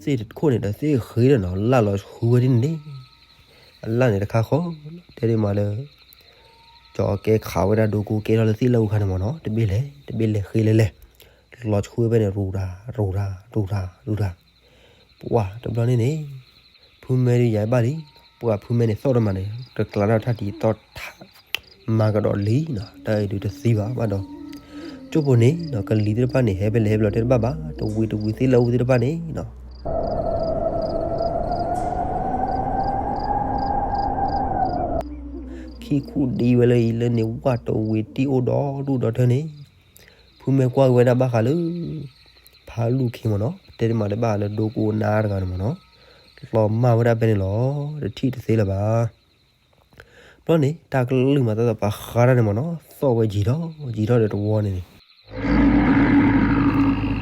သ့ၣ်တခိၣ်န့ၣ်ဒီးသ့ၣ်ဃ့ဒီးနီၤ လၢ်လီၤဆှူဝဲဒ်န့ၣ်န့ၣ်, အလၢ်န့ၣ်တခါဃီ တဲဒ်မးလၢ ကၠီကဲခးဝဲဒၣ်ဒိကိကဲထီၣ်လၢသ့ၣ်လၢအူခါန့ၣ်မးနီၤ, တဘ့ၣ်လဲၤ တဘ့ၣ်လဲၤဃ့လဲၤလဲၤ, လီၤဆှူဝဲဖဲန့ၣ် ရူၤရၤ ရူၤရၤ ရူၤရၤ ရူၤရၤ, ပှၢ်တဘျီန့ၣ်န့ၣ် ဖုမဲဒုးယၤဘၣ်လံ, ပှၢ်ဖုမဲန့ၣ်သီၣ်တမးန့ၣ် တကျါတၢ်ထီၣ်ထံးသီၣ်ထး မၤကဒီးလံနီၤ, တၢ်အံၤဒုးတသံဘၣ်ဘၣ်ဒီး ကၠိဖိန့ၣ်နီၤ ကလံၤသ့ၣ်တဖၣ်န့ၣ် ဟဲဖဲလဲၣ်ဟဲဖဲလဲၣ်တဲတဘၣ်ဘၣ်, တဝံၤတဝံၤသ့ၣ်လၢအူသ့ၣ်တဖၣ်န့ၣ်နီၤ ခံခူၣ်ဒံဝဲလၢအံၤလၢန့ၣ် ဝၣ်တဝံၤတံၢ်အိၣ်ဒီဒူၣ်ဒီထၢန့ၣ်, ဖုမဲကွၢ်က့ၤဝဲဒၣ်ဘၣ်ဃးလၢ ဖးလူၢ်ခ့မးနီၤ, တဲတမးလၢဘၣ်ဃးလၢဒိကိနါတဂၤန့ၣ်မးနီၤ, လီၤမၢ်ဝဲဒၣ်ဖဲန့ၣ်လီၤ, တထံၣ်တသ့လၢၤဘၣ်. ဘျီန့ၣ် တၢ်ကလုၢ်မၤသးသးပှၤဃါတၢ်န့ၣ်မးနီၤ, သီၣ်ဝဲယံၤထီၣ် ယံၤထီၣ်ဒီးတဝီန့ၣ်န့ၣ်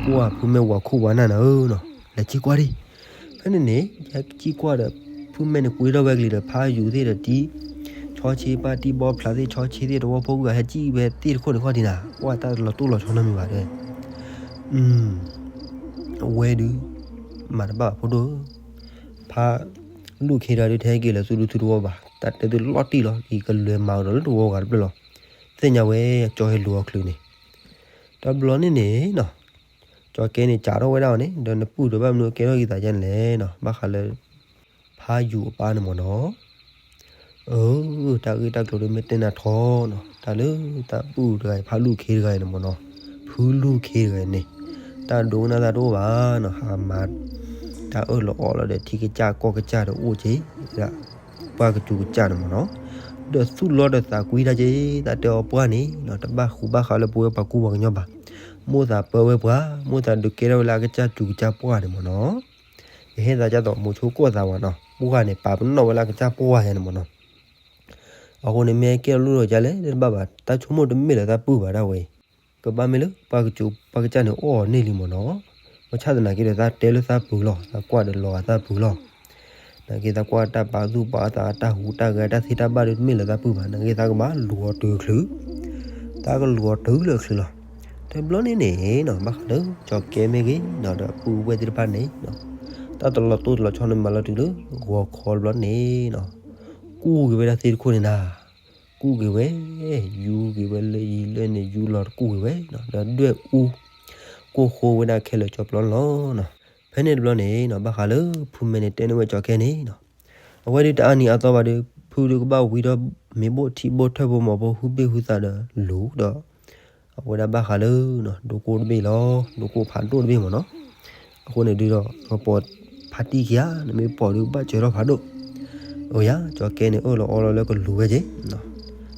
ပှၢ်ဖုမဲဝၤခိၣ်ဝါနၢ်နၤဧၢနီၤ, လဲၤကံၣ်ကွၢ်ဒံး. ဖဲန့ၣ်န့ၣ် ယကံၣ်ကွၢ်ဒီး ဖုမဲန့ၣ် ကွ့ထီၣ်ဝဲကလံၤဒီး ဖးယူၤသ့ၣ်ဒီးတံၤ ဆီဆ့ပၢ်တံၤဘီဖျးသ့ၣ် ဆီဆ့သ့ၣ်တဝီဖိဂုၤဂၤ ဟဲကံၣ်ဝဲသ့ၣ်တခိၣ်န့ၣ်ခီၣ်ထံးနၤ, ပှၢ်တၢ်လီၤတိၢ်လီၤဆီနီတမံၤဘၣ်တဲ. အဝဲဒုး မၤတဘၣ်ဘၣ်ဖိဒိၣ်ဧၢ, ဖးလူၢ်ခ့တဂၤဒုး တဟဲက့ၤလၢသုဒူသုတဝီဘၣ်, တၢ်တဲသုလီၤတံၢ်လီၤ, ယကလဲၤမၤအီၤဒီးလၢတဝီဂၤတဖျၢၣ်လီၤ. သ့ၣ်ညါဝဲ ကၠီဟဲလူၤအီၤချုးန့ၣ် တဘျီန့ၣ်န့ၣ်နီၤ, ကၠီကဲန့ၣ် စးထီၣ်ဝဲဒၣ်အီၤန့ၣ် ဒီးနပုၢ်ဒီးဘၣ်မနုၤကဲထီၣ်ဂံၢ်သးယါန့ၣ်လဲၣ်နီၤ, ဘၣ်ဃးလၢ ဖးယူၤအပၢ်န့ၣ်မ့ၢ်နီၤ, အၢ တၢ်ဂ့ၢ်တၢ်ကျိၤဒ်မ့ၢ်တဲနၤထီနီၤ, တၢ်လၢတၢ်ပုၢ်တဂၤအံၤ ဖးလူၢ်ခ့တဂၤအံၤန့ၣ်မ့ၢ်နီၤ, ဖုလူၢ်ခ့တဂၤအံၤန့ၣ် တၢ်ဒိကနၣ်သးတအိၣ်ဘၣ်နီၤ, ဟးမၤတၢ်အၢၣ်လီၤအီလီၤဒီး ထံကစၢ်ကီၢ်ကစၢ်ဒီးအိၣ်က့ၤ ဒၣ်ပှၢ်ကစူၤကစၢ်န့ၣ်မ့ၢ်နီၤ, ဒီးသူၣ်လီၤဒီးသးကွံတၢ်က့ၤ တၢ်တဲအီၤပှၢ်န့ၣ်နီၤ, တဘၣ်ဃူဘၣ်ဃးလၢပဝဲပှၤကူပှၤကညီဘၣ်, မိၣ်သးပၢဝဲပှၤ, မိၣ်သးဒုးကဲထီၣ်ဝဲလၢအကစၢ်စူၤကစၢ်ပှၢ်န့ၣ်မ့ၢ်နီၤ, ကဟဲသးကၢ်သိးမိၤဆိကီၢ်သးဝဲနီၤ, ပှၢ်န့ၣ် ပာ်ပနီၣ်ဝဲလၢအကစၢ်ပှၢ်ယါန့ၣ်မ့ၢ်နီၤ အဃိန့ၣ် မ့ၢ်ကဲထီၣ်လိၣ်ထီၣ်ကလဲၣ် တဘၣ်ဘၣ်, တၢ်ဆိကမိၣ်တမ့ၢ်လၢတၢ်ပုၢ်ဘၣ်ဒၣ်ဝဲအံၤ, ကဘၣ်မ့ၢ်လၢပှၢ်ကစူၤပှၢ်ကစၢ်န့ၣ် အီၣ်အီၤန့ၢ်လံမ့ၢ်နီၤ, ဘၣ်ဆၣ်သနာ်က့ဒီး သးတဲလၢသးပူၤလီၤ, သးကွၢ်ဒီးလီၤဂာ်သးပူၤလီၤ, နာ်က့သးကွၢ်တၢ်ပာ်သူၣ်ပာ်သး တၢ်ဟူးတၢ်ဂဲၤ တၢ်သ့တၢ်ဘၣ်ဒီး တမ့ၢ်လၢသးပုၢ်ဘၣ်, နာ်က့သးကဘၣ်လူၤအီၤတုၤချုး သးကလူၤအီၤတုၤလၢချုးလီၤ. တဘျီန့ၣ်န့ၣ်နီၤ ဘၣ်ဃးလၢကၠီၤကဲမ့ၢ်ဂ့ၤနီၤ ဒီးပုၢ်ဝဲၢ်သ့ၣ်တဖၣ်န့ၣ်နီၤ, တၢ်တလီၤတိၢ်တလီၤဆီန့ၣ် မၤလီၤတုၤလၢဂီၤခီတဘျီန့ၣ်နီၤ, ကူၣ်က့ၤဝဲဒၣ်သ့ၣ်တခိၣ်န့ၣ်နၤ, ကူၣ်က့ၤဝဲ, ယူၤက့ၤဝဲလၢအံၤလၢန့ၣ် ယူၤလီၤတကူၣ်က့ၤဝဲနီၤ, ဒီးဒွဲၣ်အူ ကိၢ်ဃိဝဲဒၣ်ခဲလၢာ်ကၠီၤပျီန့ၣ်လီၤ. ဖဲန့ၣ်တဘျီန့ၣ်နီၤ ဘၣ်ဃးလၢဖုမဲာ်န့ၣ်တဲန့ၢ်ဝဲကၠီၤကဲန့ၣ်နီၤ, အဝဲဒုးတအါနံၤအါသီဘၣ်ဒီး ဖုဒုးကဘၣ်ဝံၤဒီး မ့ၤဘိၣ်ထံဘိၣ်ထၢၣ်ဘိမီၤဘိ ဟုဘ့ၣ်ဟုသးဒီးလူၤဒီး အဝဲဒၣ်ဘၣ်ဃးလၢ ဒိကိၣ်တဘ့ၣ်လီၤ, ဒိကိၣ်ဖးဒိၣ်တဘ့ၣ်မ့ၢ်နီၤ, အဃိန့ၣ်ဒုးဒီး ကပိာ်ဖးတံၢ်ခံဂၤ, နမ့ၢ်ပိာ်ဒုးဘၣ်စၢၤထီၣ်ဖးဒိၣ်, အိယၤ ကၠီၤကဲန့ၣ် အၢၣ်လီၤအီလီၤလၢကလူၤဝဲက့ၤ,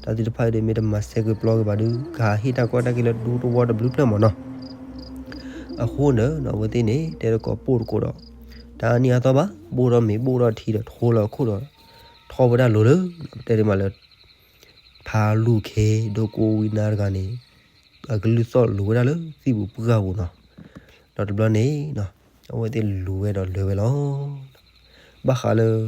တၢ်သ့ၣ်တဖၣ်အံၤဒီး မ့ၢ်တမၤဆဲးက့ၤပျီက့ၤဘၣ်ဒုး ကဟးဟ့ၣ်တၢ်ကီတၢ်ခဲလၢဒူသဝီတဘျုးဖျၢၣ်မ့ၢ်နီၤ. အဃိန့ၣ် အဝဲသ့ၣ်န့ၣ် တဲတကိးပိၢ်တကိးဒီး တအါနံၤအါသီဘၣ် ဘိၣ်ထီၣ်မ့ၤဘိၣ်ထီၣ်ထံဒီး ထိလီၤအခိၣ်ဒီး ထီၣ်ဝဲဒၣ်လိၤလၢ တဲဒ်မးလၢ ဖးလူၤခ့ ဒိကိၣ်ဝံနါတဂၤန့ၣ် အကလုၢ်သီၣ်လူၤဝဲဒၣ်လၢသံၣ်ပူၤပှၢ်ပူၤနီၤ. ဒီးတဘျီန့ၣ် အဝဲသ့ၣ်လူၤဝဲဒီးလၢၤဝဲလီၤ. ဘၣ်ဃးလၢ